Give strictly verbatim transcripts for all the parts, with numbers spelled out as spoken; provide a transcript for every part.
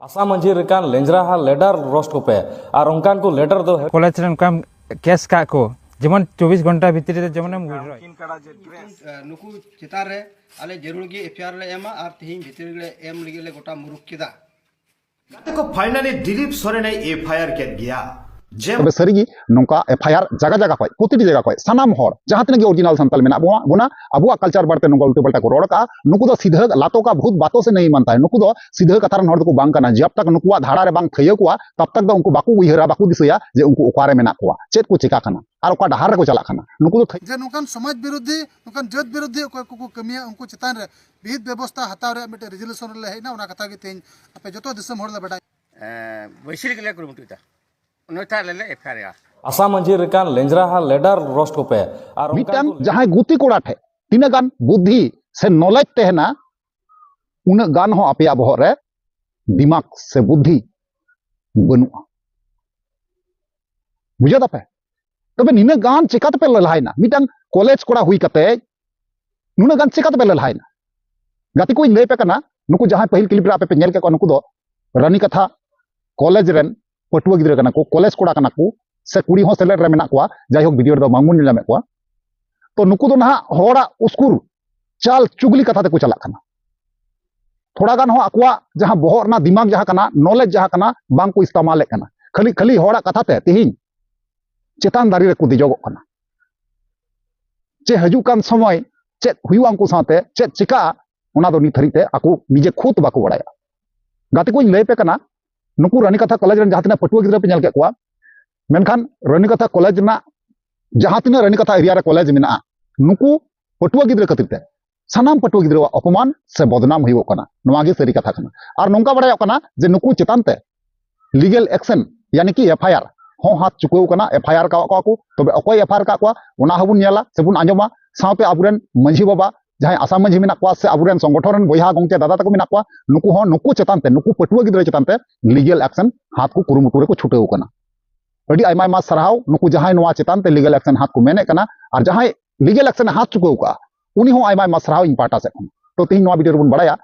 ᱟᱥᱟ ᱢᱟᱹᱡᱷᱤ ᱞᱮᱠᱟᱱ ᱞᱮᱸᱡᱽᱨᱟ ᱦᱟ ᱞᱮᱰᱟᱨ ᱨᱳᱥᱴ ᱠᱚᱯᱮ᱾ ᱟᱨ ᱚᱱᱠᱟᱱ ᱠᱚ ᱞᱮᱰᱟᱨ ᱫᱚ ᱠᱚᱞᱮᱡᱽ ᱨᱮ ᱚᱱᱠᱟᱢ ᱠᱮᱥ ᱠᱟᱜ ᱠᱚ, ᱡᱮᱢᱚᱱ ᱪᱚᱵᱵᱤᱥ ᱜᱷᱚᱱᱴᱟ ᱵᱷᱤᱛᱨᱤ ᱨᱮ ᱡᱮᱢᱚᱱᱮᱢ ᱩᱭᱰᱨᱚᱭ᱾ ᱱᱩᱠᱩ ᱪᱮᱛᱟᱱ ᱨᱮ ᱟᱞᱮ ᱡᱟᱹᱨᱩᱲ ᱜᱮ ᱮᱯᱷ ᱟᱭ ᱟᱨ ᱞᱮ ᱮᱢᱟ ᱟᱨ ᱛᱮᱦᱮᱧ ᱵᱷᱤᱛᱨᱤ ᱨᱮ ᱮᱢ ᱞᱟᱹᱜᱤᱫ ᱞᱮ ᱜᱚᱴᱟ ᱢᱩᱨᱩᱠ ᱠᱮᱫᱟ᱾ ᱜᱟᱛᱮ ᱠᱚ, finally ᱫᱤᱞᱤᱯ ᱥᱚᱨᱮᱱ ᱮ ᱮᱯᱷ ᱟᱭ ᱟᱨ ᱠᱮᱫ ᱜᱮᱭᱟ᱾ ᱡᱮ ᱛᱚᱵᱮ ᱥᱟᱹᱨᱤᱜᱮ ᱱᱚᱝᱠᱟ ᱮᱯᱷ ᱟᱭ ᱟᱨ ᱡᱟᱭᱜᱟ ᱡᱟᱭᱜᱟ ᱠᱷᱚᱡ, ᱯᱨᱚᱛᱤᱴᱤ ᱡᱟᱭᱜᱟ ᱠᱷᱚᱡ ᱥᱟᱱᱟᱢ ᱦᱚᱲ ᱡᱟᱦᱟᱸ ᱛᱤᱱᱟᱹᱜ ᱜᱮ original ᱥᱟᱱᱛᱟᱞ ᱢᱮᱱᱟᱜ ᱵᱚᱱᱟ, ᱵᱚᱱᱟ, ᱟᱵᱚᱣᱟᱜ culture ᱵᱟᱨᱮᱛᱮ ᱱᱚᱝᱠᱟ ᱩᱞᱴᱟᱹ ᱯᱟᱞᱴᱟ ᱠᱚ ᱨᱚᱲ ᱠᱟᱜᱼᱟ, ᱱᱩᱠᱩ ᱫᱚ ᱥᱤᱫᱷᱟᱹ ᱞᱟᱛᱚ ᱠᱟ ᱵᱷᱩᱛ ᱵᱟᱛᱚ ᱥᱮ ᱱᱟᱹᱭ ᱢᱟᱱᱛᱟᱭ, ᱱᱩᱠᱩ ᱫᱚ ᱥᱤᱫᱷᱟᱹ ᱠᱟᱛᱷᱟ ᱨᱮᱱ ᱦᱚᱲ ᱫᱚᱠᱚ ᱵᱟᱝ ᱠᱟᱱᱟ᱾ ᱡᱟᱵ ᱛᱟᱠ ᱱᱩᱠᱩᱣᱟᱜ ᱫᱷᱟᱲᱟ ᱨᱮ ᱵᱟᱝ ᱛᱷᱟᱹᱭᱟᱹ ᱠᱚᱣᱟ, ᱛᱟᱵ ᱛᱟᱠ ᱫᱚ ᱩᱱᱠᱩ ᱵᱟᱠᱚ ᱩᱭᱦᱟᱹᱨᱟ, ᱵᱟᱠᱚ ᱫᱤᱥᱟᱹᱭᱟ ᱡᱮ ᱩᱱᱠᱩ ᱚᱠᱟᱨᱮ ᱢᱮᱱᱟᱜ ᱠᱚᱣᱟ, ᱪᱮᱫ ᱠᱚ ᱪᱮᱠᱟ ᱠᱟᱱᱟ ᱟᱨ ᱚᱠᱟ ᱰᱟᱦᱟᱨ ᱨᱮᱠᱚ ᱪᱟᱞᱟᱜ ᱠᱟᱱᱟ᱾ ᱱᱩᱠᱩ ᱫᱚ ᱛᱷᱟᱹᱭ- ᱡᱮ ᱱᱚᱝᱠᱟᱱ ᱥᱚᱢᱟᱡᱽ ᱵᱤᱨᱳᱫᱷᱤ, ᱱᱚᱝᱠᱟᱱ ᱡᱟᱹᱛ ᱵᱤᱨᱳᱫᱷᱤ ᱚᱠᱚᱭ ᱠᱚᱠᱚ ᱠᱟᱹᱢᱤᱭᱟ, ᱩᱱᱠᱩ ᱪᱮᱛᱟᱱ ᱨᱮ ᱵᱤᱦᱤᱛ ᱵᱮᱵᱚᱥᱛᱷᱟ ᱦᱟᱛᱟᱣ ᱨᱮᱭᱟᱜ ᱢᱤᱫᱴᱮᱱ ᱨᱮᱡᱩᱞᱩᱥᱚᱱ ᱨᱮᱞᱮ ᱦᱮᱡ ᱮᱱᱟ᱾ ᱚᱱᱟ ᱠᱟᱛᱷᱟ ᱜᱮ ᱛᱮᱦᱮᱧ ᱟᱯᱮ ᱡᱚᱛᱚ ᱫᱤᱥᱚᱢ ᱦᱚᱲ ᱞᱮ ᱵᱟᱰᱟᱭ ᱮᱸ, ᱵᱟᱹᱭᱥᱤ ᱞᱟᱹᱜᱤᱫ ᱞᱮ ᱠᱩᱨᱩᱢᱩᱴᱩᱭᱮᱫᱟ, ᱚᱱᱟᱛᱮ ᱟᱞᱮ ᱞᱮ ᱮᱯᱷ ᱟᱭ ᱟᱨ ᱮᱜᱼᱟ᱾ ᱟᱥᱟ ᱢᱟᱹᱡᱷᱤ ᱞᱮᱠᱟᱱ ᱞᱮᱸᱡᱽᱨᱟ ᱦᱟ ᱞᱮᱰᱟᱨ ᱨᱳᱥᱴ ᱠᱚᱯᱮ᱾ ᱟᱨ ᱚᱱᱠᱟᱱ ᱢᱤᱫᱴᱟᱝ ᱠᱚ ᱡᱟᱦᱟᱸᱭ ᱜᱩᱛᱤ ᱠᱚᱲᱟ ᱴᱷᱮᱡ ᱛᱤᱱᱟᱹᱜ ᱜᱟᱱ ᱵᱩᱫᱽᱫᱷᱤ ᱥᱮ knowledge ᱛᱟᱦᱮᱱᱟ, ᱩᱱᱟᱹᱜ ᱜᱟᱱ ᱦᱚᱸ ᱟᱯᱮᱭᱟᱜ ᱵᱚᱦᱚᱜ ᱨᱮ ᱫᱤᱢᱟᱜᱽ ᱥᱮ ᱵᱩᱫᱽᱫᱷᱤ ᱵᱟᱹᱱᱩᱜᱼᱟ᱾ ᱵᱩᱡᱷᱟᱹᱣ ᱫᱟᱯᱮ? ᱛᱚᱵᱮ ᱱᱤᱱᱟᱹᱜ ᱜᱟᱱ ᱪᱮᱠᱟ ᱛᱮᱯᱮ ᱞᱟᱞᱦᱟᱭᱮᱱᱟ? ᱢᱤᱫᱴᱟᱝ ᱠᱚᱞᱮᱡᱽ ᱠᱚᱲᱟ ᱦᱩᱭ ᱠᱟᱛᱮ ᱱᱩᱱᱟᱹᱜ ᱜᱟᱱ ᱪᱮᱠᱟ ᱛᱮᱯᱮ ᱞᱟᱞᱦᱟᱭᱮᱱᱟ? ᱜᱟᱛᱮ ᱠᱚᱧ ᱞᱟᱹᱭ ᱟᱯᱮ ᱠᱟᱱᱟ, ᱱᱩᱠᱩ ᱡᱟᱦᱟᱸᱭ ᱯᱟᱹᱦᱤᱞ clip ᱨᱮ ᱟᱯᱮ ᱯᱮ ᱧᱮᱞ ᱠᱮᱫ ᱠᱚᱣᱟ, ᱱᱩᱠᱩ ᱫᱚ ᱨᱟᱱᱤᱠᱟᱛᱷᱟ ᱠᱚᱞᱮᱡᱽ ᱨᱮᱱ ᱯᱟᱹᱴᱷᱩᱣᱟᱹ ᱜᱤᱫᱽᱨᱟᱹ ᱠᱟᱱᱟ ᱠᱚ, ᱠᱚᱞᱮᱡᱽ ᱠᱚᱲᱟ ᱠᱟᱱᱟ ᱠᱚ, ᱥᱮ ᱠᱩᱲᱤ ᱦᱚᱸ ᱥᱮᱞᱮᱫ ᱨᱮ ᱢᱮᱱᱟᱜ ᱠᱚᱣᱟ᱾ ᱡᱟᱭᱦᱳᱠ, video ᱨᱮᱫᱚ ᱵᱟᱝᱵᱚᱱ ᱧᱮᱞ ᱧᱟᱢᱮᱫ ᱠᱚᱣᱟ᱾ ᱛᱚ, ᱱᱩᱠᱩ ᱫᱚ ᱱᱟᱦᱟᱜ ᱦᱚᱲᱟᱜ ᱩᱥᱠᱩᱨ ᱪᱟᱞ ᱪᱩᱜᱽᱞᱤ ᱠᱟᱛᱷᱟ ᱛᱮᱠᱚ ᱪᱟᱞᱟᱜ ᱠᱟᱱᱟ᱾ ᱛᱷᱚᱲᱟ ᱜᱟᱱ ᱦᱚᱸ ᱟᱠᱚᱣᱟᱜ ᱡᱟᱦᱟᱸ ᱵᱚᱦᱚᱜ ᱨᱮᱱᱟᱜ ᱫᱤᱢᱟᱜᱽ ᱡᱟᱦᱟᱸ ᱠᱟᱱᱟ, knowledge ᱡᱟᱦᱟᱸ ᱠᱟᱱᱟ, ᱵᱟᱝ ᱠᱚ ᱤᱥᱛᱮᱢᱟᱞᱮᱫ ᱠᱟᱱᱟ᱾ ᱠᱷᱟᱹᱞᱤ, ᱠᱷᱟᱹᱞᱤ ᱦᱚᱲᱟᱜ ᱠᱟᱛᱷᱟ ᱛᱮ ᱛᱮᱦᱮᱧ ᱪᱮᱛᱟᱱ ᱫᱟᱨᱮ ᱨᱮᱠᱚ ᱫᱮᱡᱚᱜᱚᱜ ᱠᱟᱱᱟ᱾ ᱪᱮ ᱦᱤᱡᱩᱜ ᱠᱟᱱ ᱥᱚᱢᱚᱭ ᱪᱮᱫ ᱦᱩᱭᱩᱜᱼᱟ, ᱩᱱᱠᱩ ᱥᱟᱶᱛᱮ ᱪᱮᱫ ᱪᱤᱠᱟᱹᱜᱼᱟ, ᱚᱱᱟ ᱫᱚ ᱱᱤᱛ ᱫᱷᱟᱹᱨᱤᱡ ᱛᱮ ᱟᱠᱚ ᱱᱤᱡᱮ ᱠᱷᱩᱫ ᱵᱟᱠᱚ ᱵᱟᱲᱟᱭᱟ᱾ ᱜᱟᱛᱮ ᱠᱚᱧ ᱞᱟᱹᱭ ᱟᱯᱮ ᱠᱟᱱᱟ, ᱱᱩᱠᱩ ᱨᱟᱱᱤᱠᱟᱛᱷᱟ ᱠᱚᱞᱮᱡᱽ ᱨᱮᱱ ᱡᱟᱦᱟᱸ ᱛᱤᱱᱟᱹᱜ ᱯᱟᱹᱴᱷᱩᱣᱟᱹ ᱜᱤᱫᱽᱨᱟᱹ ᱯᱮ ᱧᱮᱞ ᱠᱮᱫ ᱠᱚᱣᱟ, ᱢᱮᱱᱠᱷᱟᱱ ᱨᱟᱱᱤᱠᱟᱛᱷᱟ ᱠᱚᱞᱮᱡᱽ ᱨᱮᱱᱟᱜ ᱡᱟᱦᱟᱸ ᱛᱤᱱᱟᱹᱜ ᱨᱟᱱᱤᱠᱟᱛᱷᱟ area ᱨᱮ ᱠᱚᱞᱮᱡᱽ ᱢᱮᱱᱟᱜᱼᱟ, ᱱᱩᱠᱩ ᱯᱟᱹᱴᱷᱩᱣᱟᱹ ᱜᱤᱫᱽᱨᱟᱹ ᱠᱷᱟᱹᱛᱤᱨ ᱛᱮ ᱥᱟᱱᱟᱢ ᱯᱟᱹᱴᱷᱩᱣᱟᱹ ᱜᱤᱫᱽᱨᱟᱹᱣᱟᱜ ᱚᱯᱚᱢᱟᱱ ᱥᱮ ᱵᱚᱫᱱᱟᱢ ᱦᱩᱭᱩᱜᱚᱜ ᱠᱟᱱᱟ᱾ ᱱᱚᱣᱟ ᱜᱮ ᱥᱟᱹᱨᱤ ᱠᱟᱛᱷᱟ ᱠᱟᱱᱟ᱾ ᱟᱨ ᱱᱚᱝᱠᱟ ᱵᱟᱲᱟᱭᱚᱜ ᱠᱟᱱᱟ ᱡᱮ ᱱᱩᱠᱩ ᱪᱮᱛᱟᱱ ᱛᱮ legal action, ᱭᱟᱱᱤ ᱠᱤ ᱮᱯᱷ ᱟᱭ ᱟᱨ ᱦᱚᱸ ᱦᱟᱛ ᱪᱩᱠᱟᱹᱣ ᱠᱟᱱᱟ, ᱮᱯᱷ ᱟᱭ ᱟᱨ ᱠᱟᱜ ᱠᱚᱣᱟ ᱠᱚ᱾ ᱛᱚᱵᱮ ᱚᱠᱚᱭ ᱮᱯᱷ ᱟᱭ ᱟᱨ ᱠᱟᱜ ᱠᱚᱣᱟ, ᱚᱱᱟ ᱦᱚᱸᱵᱚᱱ ᱧᱮᱞᱟ ᱥᱮᱵᱚᱱ ᱟᱸᱡᱚᱢᱟ᱾ ᱥᱟᱶᱛᱮ ᱟᱵᱚᱨᱮᱱ ᱢᱟᱹᱡᱷᱤ ᱵᱟᱵᱟ, ᱡᱟᱦᱟᱸᱭ ᱟᱥᱟ ᱢᱟᱹᱡᱷᱤ ᱢᱮᱱᱟᱜ ᱠᱚᱣᱟ, ᱥᱮ ᱟᱵᱚᱨᱮᱱ ᱥᱚᱝᱜᱚᱴᱷᱚᱱ ᱨᱮᱱ ᱵᱚᱭᱦᱟ ᱜᱚᱝᱠᱮ ᱫᱟᱫᱟ ᱛᱟᱠᱚ ᱢᱮᱱᱟᱜ ᱠᱚᱣᱟ, ᱱᱩᱠᱩ ᱦᱚᱸ ᱱᱩᱠᱩ ᱪᱮᱛᱟᱱ ᱛᱮ, ᱱᱩᱠᱩ ᱯᱟᱹᱴᱷᱩᱣᱟᱹ ᱜᱤᱫᱽᱨᱟᱹ ᱪᱮᱛᱟᱱ ᱛᱮ legal action ᱦᱟᱛ ᱠᱚ ᱠᱩᱨᱩᱢᱩᱴᱩ ᱨᱮᱠᱚ ᱪᱷᱩᱴᱟᱹᱣ ᱠᱟᱱᱟ᱾ ᱟᱹᱰᱤ ᱟᱭᱢᱟ ᱟᱭᱢᱟ ᱥᱟᱨᱦᱟᱣ ᱱᱩᱠᱩ ᱡᱟᱦᱟᱸᱭ ᱱᱚᱣᱟ ᱪᱮᱛᱟᱱ ᱛᱮ legal action ᱦᱟᱛ ᱠᱚ ᱢᱮᱱᱮᱫ ᱠᱟᱱᱟ, ᱟᱨ ᱡᱟᱦᱟᱸᱭ legal action ᱮ ᱦᱟᱛ ᱪᱩᱠᱟᱹᱣ ᱠᱟᱜᱼᱟ, ᱩᱱᱤ ᱦᱚᱸ ᱟᱭᱢᱟ ᱟᱭᱢᱟ ᱥᱟᱨᱦᱟᱣ ᱤᱧ ᱯᱟᱦᱴᱟ ᱥᱮᱫ ᱠᱷᱚᱱ᱾ ᱛᱚ, ᱛᱮᱦᱮᱧ ᱱᱚᱣᱟ video ᱨᱮᱵᱚᱱ ᱵᱟᱲᱟᱭᱟ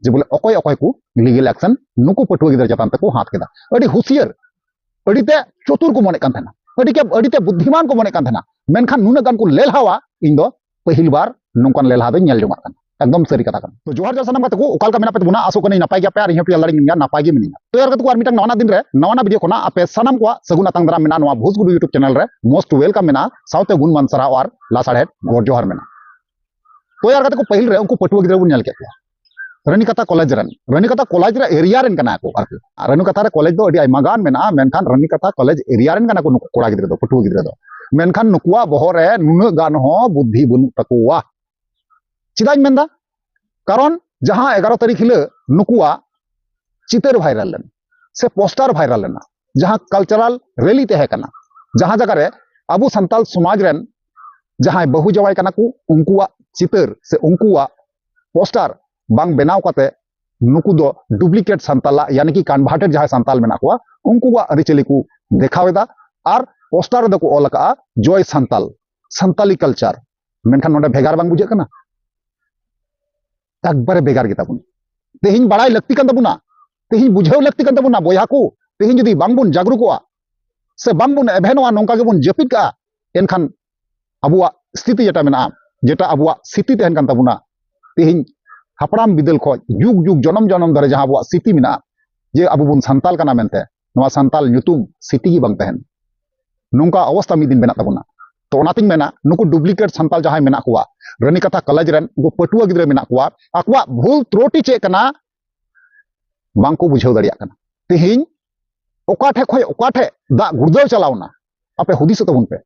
ᱡᱮ ᱵᱚᱞᱮ ᱚᱠᱚᱭ ᱚᱠᱚᱭ ᱠᱚ ᱞᱤᱜᱮᱞ ᱮᱠᱥᱮᱱ ᱱᱩᱠᱩ ᱯᱟᱹᱴᱷᱩᱣᱟᱹ ᱜᱤᱫᱽᱨᱟᱹ ᱪᱮᱛᱟᱱ ᱛᱮᱠᱚ ᱦᱟᱛ ᱠᱮᱫᱟ᱾ ᱟᱹᱰᱤ ᱦᱩᱥᱤᱭᱟᱹᱨ, ᱟᱹᱰᱤ ᱛᱮ ᱪᱚᱛᱩᱨ ᱠᱚ ᱢᱚᱱᱮᱜ ᱠᱟᱱ ᱛᱟᱦᱮᱱᱟ, ᱟᱹᱰᱤ ᱠᱮ ᱟᱹᱰᱤ ᱛᱮ ᱵᱩᱫᱽᱫᱷᱤᱢᱟᱱ ᱠᱚ ᱢᱚᱱᱮᱜ ᱠᱟᱱ ᱛᱟᱦᱮᱱᱟ, ᱢᱮᱱᱠᱷᱟᱱ ᱱᱩᱱᱟᱹᱜ ᱜᱟᱱ ᱠᱚ ᱞᱮᱞᱦᱟᱣᱟ, ᱤᱧ ᱫᱚ ᱯᱟᱹᱦᱤᱞ ᱵᱟᱨ ᱱᱚᱝᱠᱟᱱ ᱞᱮᱞᱦᱟ ᱫᱚᱧ ᱧᱮᱞ ᱡᱚᱝᱟᱜ ᱠᱟᱱᱟ᱾ ᱮᱠᱫᱚᱢ ᱥᱟᱹᱨᱤ ᱠᱟᱛᱷᱟ ᱠᱟᱱᱟ᱾ ᱛᱚ ᱡᱚᱦᱟᱨ ᱡᱚᱦᱟᱨ ᱥᱟᱱᱟᱢ ᱜᱟᱛᱮ ᱠᱚ, ᱚᱠᱟ ᱞᱮᱠᱟ ᱢᱮᱱᱟᱜ ᱯᱮ ᱛᱟᱵᱚᱱᱟ? ᱟᱥᱚᱜ ᱠᱟᱹᱱᱟᱹᱧ ᱱᱟᱯᱟᱭ ᱜᱮᱭᱟᱯᱮ, ᱟᱨ ᱤᱧ ᱦᱚᱸ ᱯᱮᱭᱟᱞ ᱫᱟᱲᱮ ᱜᱮᱭᱟ, ᱱᱟᱯᱟᱭ ᱜᱮ ᱢᱤᱱᱟᱹᱧᱟ᱾ ᱛᱚ ᱭᱟᱨ ᱜᱟᱛᱮ ᱠᱚ, ᱟᱨ ᱢᱤᱫᱴᱟᱝ ᱱᱟᱣᱟ ᱫᱤᱱ ᱨᱮ ᱱᱟᱣᱟ ᱱᱟᱣᱟ ᱵᱷᱤᱰᱤᱭᱳ ᱠᱷᱚᱱᱟᱜ ᱟᱯᱮ ᱥᱟᱱᱟᱢ ᱠᱚᱣᱟᱜ ᱥᱟᱹᱜᱩᱱ ᱟᱛᱟᱝ ᱫᱟᱨᱟᱢ ᱢᱮᱱᱟᱜᱼᱟ᱾ ᱱᱚᱣᱟ ᱵᱷᱳᱡᱽ ᱜᱩᱰᱩ YouTube ᱪᱮᱱᱮᱞ ᱨᱮ most welcome ᱢᱮᱱᱟᱜᱼᱟ, ᱥᱟᱶᱛᱮ ᱜᱩᱱ ᱢᱟᱱ ᱥᱟᱨᱦᱟᱣ ᱟᱨ ᱞᱟᱥᱟᱲᱦᱮᱫ ᱜᱚᱰ ᱡᱚᱦᱟᱨ ᱢᱮᱱᱟᱜᱼᱟ᱾ ᱛᱚ ᱭᱟᱨ ᱜᱟᱛᱮ ᱠᱚ, ᱯᱟᱹᱦᱤᱞ ᱨᱮ ᱩᱱᱠᱩ ᱯᱟᱹᱴᱷᱩᱣᱟᱹ ᱜᱤᱫᱽᱨᱟᱹ ᱵᱚᱱ ᱧᱮᱞ ᱠᱮᱫ ᱠᱚᱣᱟ, ᱨᱟᱹᱱᱤᱠᱟᱛᱷᱟ ᱠᱚᱞᱮᱡᱽ ᱨᱮᱱ, ᱨᱟᱹᱱᱤᱠᱟᱛᱷᱟ ᱠᱚᱞᱮᱡᱽ ᱨᱮ ᱮᱨᱤᱭᱟ ᱨᱮᱱ ᱠᱟᱱᱟ ᱠᱚ ᱟᱨᱠᱤ᱾ ᱟᱨ ᱨᱟᱹᱱᱤᱠᱟᱛᱷᱟ ᱨᱮ ᱠᱚᱞᱮᱡᱽ ᱫᱚ ᱟᱹᱰᱤ ᱟᱭᱢᱟ ᱜᱟᱱ ᱢᱮᱱᱟᱜᱼᱟ, ᱢᱮᱱᱠᱷᱟᱱ ᱨᱟᱹᱱᱤᱠᱟᱛᱷᱟ ᱠᱚᱞᱮᱡᱽ ᱮᱨᱤᱭᱟ ᱨᱮᱱ ᱠᱟᱱᱟ ᱠᱚ ᱱᱩᱠᱩ ᱠᱚᱲᱟ ᱜᱤᱫᱽᱨᱟᱹ ᱫᱚ, ᱯᱟᱹᱴᱷᱩᱣᱟᱹ ᱜᱤᱫᱽᱨᱟᱹ ᱫᱚ᱾ ᱢᱮᱱᱠᱷᱟᱱ ᱱᱩᱠᱩᱣᱟᱜ ᱵᱚᱦᱚᱜ ᱨᱮ ᱱᱩᱱᱟᱹᱜ ᱜᱟᱱ ᱦᱚᱸ ᱵᱩᱫᱽᱫᱷᱤ ᱵᱟᱹᱱᱩᱜ ᱛᱟᱠᱚᱣᱟ᱾ ᱪᱮᱫᱟᱜ ᱤᱧ ᱢᱮᱱᱫᱟ? ᱠᱟᱨᱚᱱ ᱡᱟᱦᱟᱸ ᱮᱜᱟᱨᱚ ᱛᱟᱹᱨᱤᱠᱷ ᱦᱤᱞᱳᱜ ᱱᱩᱠᱩᱣᱟᱜ ᱪᱤᱛᱟᱹᱨ ᱵᱷᱟᱭᱨᱟᱞ ᱞᱮᱱᱟ ᱥᱮ ᱯᱳᱥᱴᱟᱨ ᱵᱷᱟᱭᱨᱟᱞ ᱞᱮᱱᱟ, ᱡᱟᱦᱟᱸ ᱠᱟᱞᱪᱟᱨᱟᱞ ᱨᱮᱞᱤ ᱛᱟᱦᱮᱸ ᱠᱟᱱᱟ, ᱡᱟᱦᱟᱸ ᱡᱟᱭᱜᱟ ᱨᱮ ᱟᱵᱚ ᱥᱟᱱᱛᱟᱞ ᱥᱚᱢᱟᱡᱽ ᱨᱮᱱ ᱡᱟᱦᱟᱸᱭ ᱵᱟᱹᱦᱩ ᱡᱟᱶᱟᱭ ᱠᱟᱱᱟ ᱠᱚ, ᱩᱱᱠᱩᱣᱟᱜ ᱪᱤᱛᱟᱹᱨ ᱥᱮ ᱩᱱᱠᱩᱣᱟᱜ ᱯᱳᱥᱴᱟᱨ ᱵᱟᱝ ᱵᱮᱱᱟᱣ ᱠᱟᱛᱮ ᱱᱩᱠᱩ ᱫᱚ ᱰᱩᱯᱞᱤᱠᱮᱴ ᱥᱟᱱᱛᱟᱞᱟᱜ, ᱭᱟᱱᱤ ᱠᱤ ᱠᱚᱱᱵᱷᱟᱨᱴᱮᱰ ᱡᱟᱦᱟᱸᱭ ᱥᱟᱱᱛᱟᱞ ᱢᱮᱱᱟᱜ ᱠᱚᱣᱟ, ᱩᱱᱠᱩᱣᱟᱜ ᱟᱹᱨᱤᱪᱟᱹᱞᱤ ᱠᱚ ᱫᱮᱠᱷᱟᱣ ᱮᱫᱟ᱾ ᱟᱨ ᱯᱳᱥᱴᱟᱨ ᱨᱮᱫᱚ ᱠᱚ ᱚᱞ ᱟᱠᱟᱫᱼᱟ, "ᱡᱚᱭ ᱥᱟᱱᱛᱟᱞ, ᱥᱟᱱᱛᱟᱞᱤ ᱠᱟᱞᱪᱟᱨ", ᱢᱮᱱᱠᱷᱟᱱ ᱱᱚᱰᱮ ᱵᱷᱮᱜᱟᱨ ᱵᱟᱝ ᱵᱩᱡᱷᱟᱹᱜ ᱠᱟᱱᱟ? ᱮᱠᱵᱟᱨᱮ ᱵᱷᱮᱜᱟᱨ ᱜᱮᱛᱟ ᱵᱚᱱᱟ᱾ ᱛᱮᱦᱮᱧ ᱵᱟᱲᱟᱭ ᱞᱟᱹᱠᱛᱤ ᱠᱟᱱ ᱛᱟᱵᱚᱱᱟ, ᱛᱮᱦᱮᱧ ᱵᱩᱡᱷᱟᱹᱣ ᱞᱟᱹᱠᱛᱤ ᱠᱟᱱ ᱛᱟᱵᱚᱱᱟ ᱵᱚᱭᱦᱟ ᱠᱚ᱾ ᱛᱮᱦᱮᱧ ᱡᱩᱫᱤ ᱵᱟᱝᱵᱚᱱ ᱡᱟᱜᱽᱨᱩᱠᱚᱜᱼᱟ ᱥᱮ ᱵᱟᱝᱵᱚᱱ ᱮᱵᱷᱮᱱᱚᱜᱼᱟ, ᱱᱚᱝᱠᱟ ᱜᱮᱵᱚᱱ ᱡᱟᱹᱯᱤᱫ ᱠᱟᱜᱼᱟ, ᱮᱱᱠᱷᱟᱱ ᱟᱵᱚᱣᱟᱜ ᱥᱛᱷᱤᱛᱤ ᱡᱮᱴᱟ ᱢᱮᱱᱟᱜᱼᱟ, ᱡᱮᱴᱟ ᱟᱵᱚᱣᱟᱜ ᱥᱛᱷᱤᱛᱤ ᱛᱟᱦᱮᱱ ᱠᱟᱱ ᱛᱟᱵᱚᱱᱟ, ᱛᱮᱦᱮᱧ ᱦᱟᱯᱲᱟᱢ ᱵᱤᱫᱟᱹᱞ ᱠᱷᱚᱱ ᱡᱩᱜᱽ ᱡᱩᱜᱽ ᱡᱚᱱᱚᱢ ᱡᱚᱱᱚᱢ ᱫᱷᱚᱨᱮ ᱡᱟᱦᱟᱸ ᱟᱵᱚᱣᱟᱜ ᱥᱛᱷᱤᱛᱤ ᱢᱮᱱᱟᱜᱼᱟ, ᱡᱮ ᱟᱵᱚ ᱵᱚᱱ ᱥᱟᱱᱛᱟᱞ ᱠᱟᱱᱟ ᱢᱮᱱᱛᱮ, ᱱᱚᱣᱟ ᱥᱟᱱᱛᱟᱞ ᱧᱩᱛᱩᱢ ᱥᱛᱷᱤᱛᱤ ᱜᱮ ᱵᱟᱝ ᱛᱟᱦᱮᱱ᱾ ᱱᱚᱝᱠᱟ ᱚᱵᱚᱥᱛᱟ ᱢᱤᱫ ᱫᱤᱱ ᱵᱮᱱᱟᱜ ᱛᱟᱵᱚᱱᱟ᱾ ᱛᱚ ᱚᱱᱟᱛᱤᱧ ᱢᱮᱱᱟ, ᱱᱩᱠᱩ ᱰᱩᱯᱞᱤᱠᱮᱴ ᱥᱟᱱᱛᱟᱞ ᱡᱟᱦᱟᱸᱭ ᱢᱮᱱᱟᱜ ᱠᱚᱣᱟ, ᱨᱟᱹᱱᱤᱠᱟᱛᱷᱟ ᱠᱚᱞᱮᱡᱽ ᱨᱮᱱ ᱩᱱᱠᱩ ᱯᱟᱹᱴᱷᱩᱣᱟᱹ ᱜᱤᱫᱽᱨᱟᱹ ᱢᱮᱱᱟᱜ ᱠᱚᱣᱟ, ᱟᱠᱚᱣᱟᱜ ᱵᱷᱩᱞ ᱛᱨᱩᱴᱤ ᱪᱮᱫ ᱠᱟᱱᱟ ᱵᱟᱝᱠᱚ ᱵᱩᱡᱷᱟᱹᱣ ᱫᱟᱲᱮᱭᱟᱜ ᱠᱟᱱᱟ᱾ ᱛᱮᱦᱮᱧ ᱚᱠᱟ ᱴᱷᱮᱡ ᱠᱷᱚᱡ ᱚᱠᱟ ᱴᱷᱮᱡ ᱫᱟᱜ ᱜᱩᱲᱫᱟᱹᱣ ᱪᱟᱞᱟᱣᱱᱟ, ᱟᱯᱮ ᱦᱩᱫᱤᱥᱚᱜ ᱛᱟᱵᱚᱱ ᱯᱮ᱾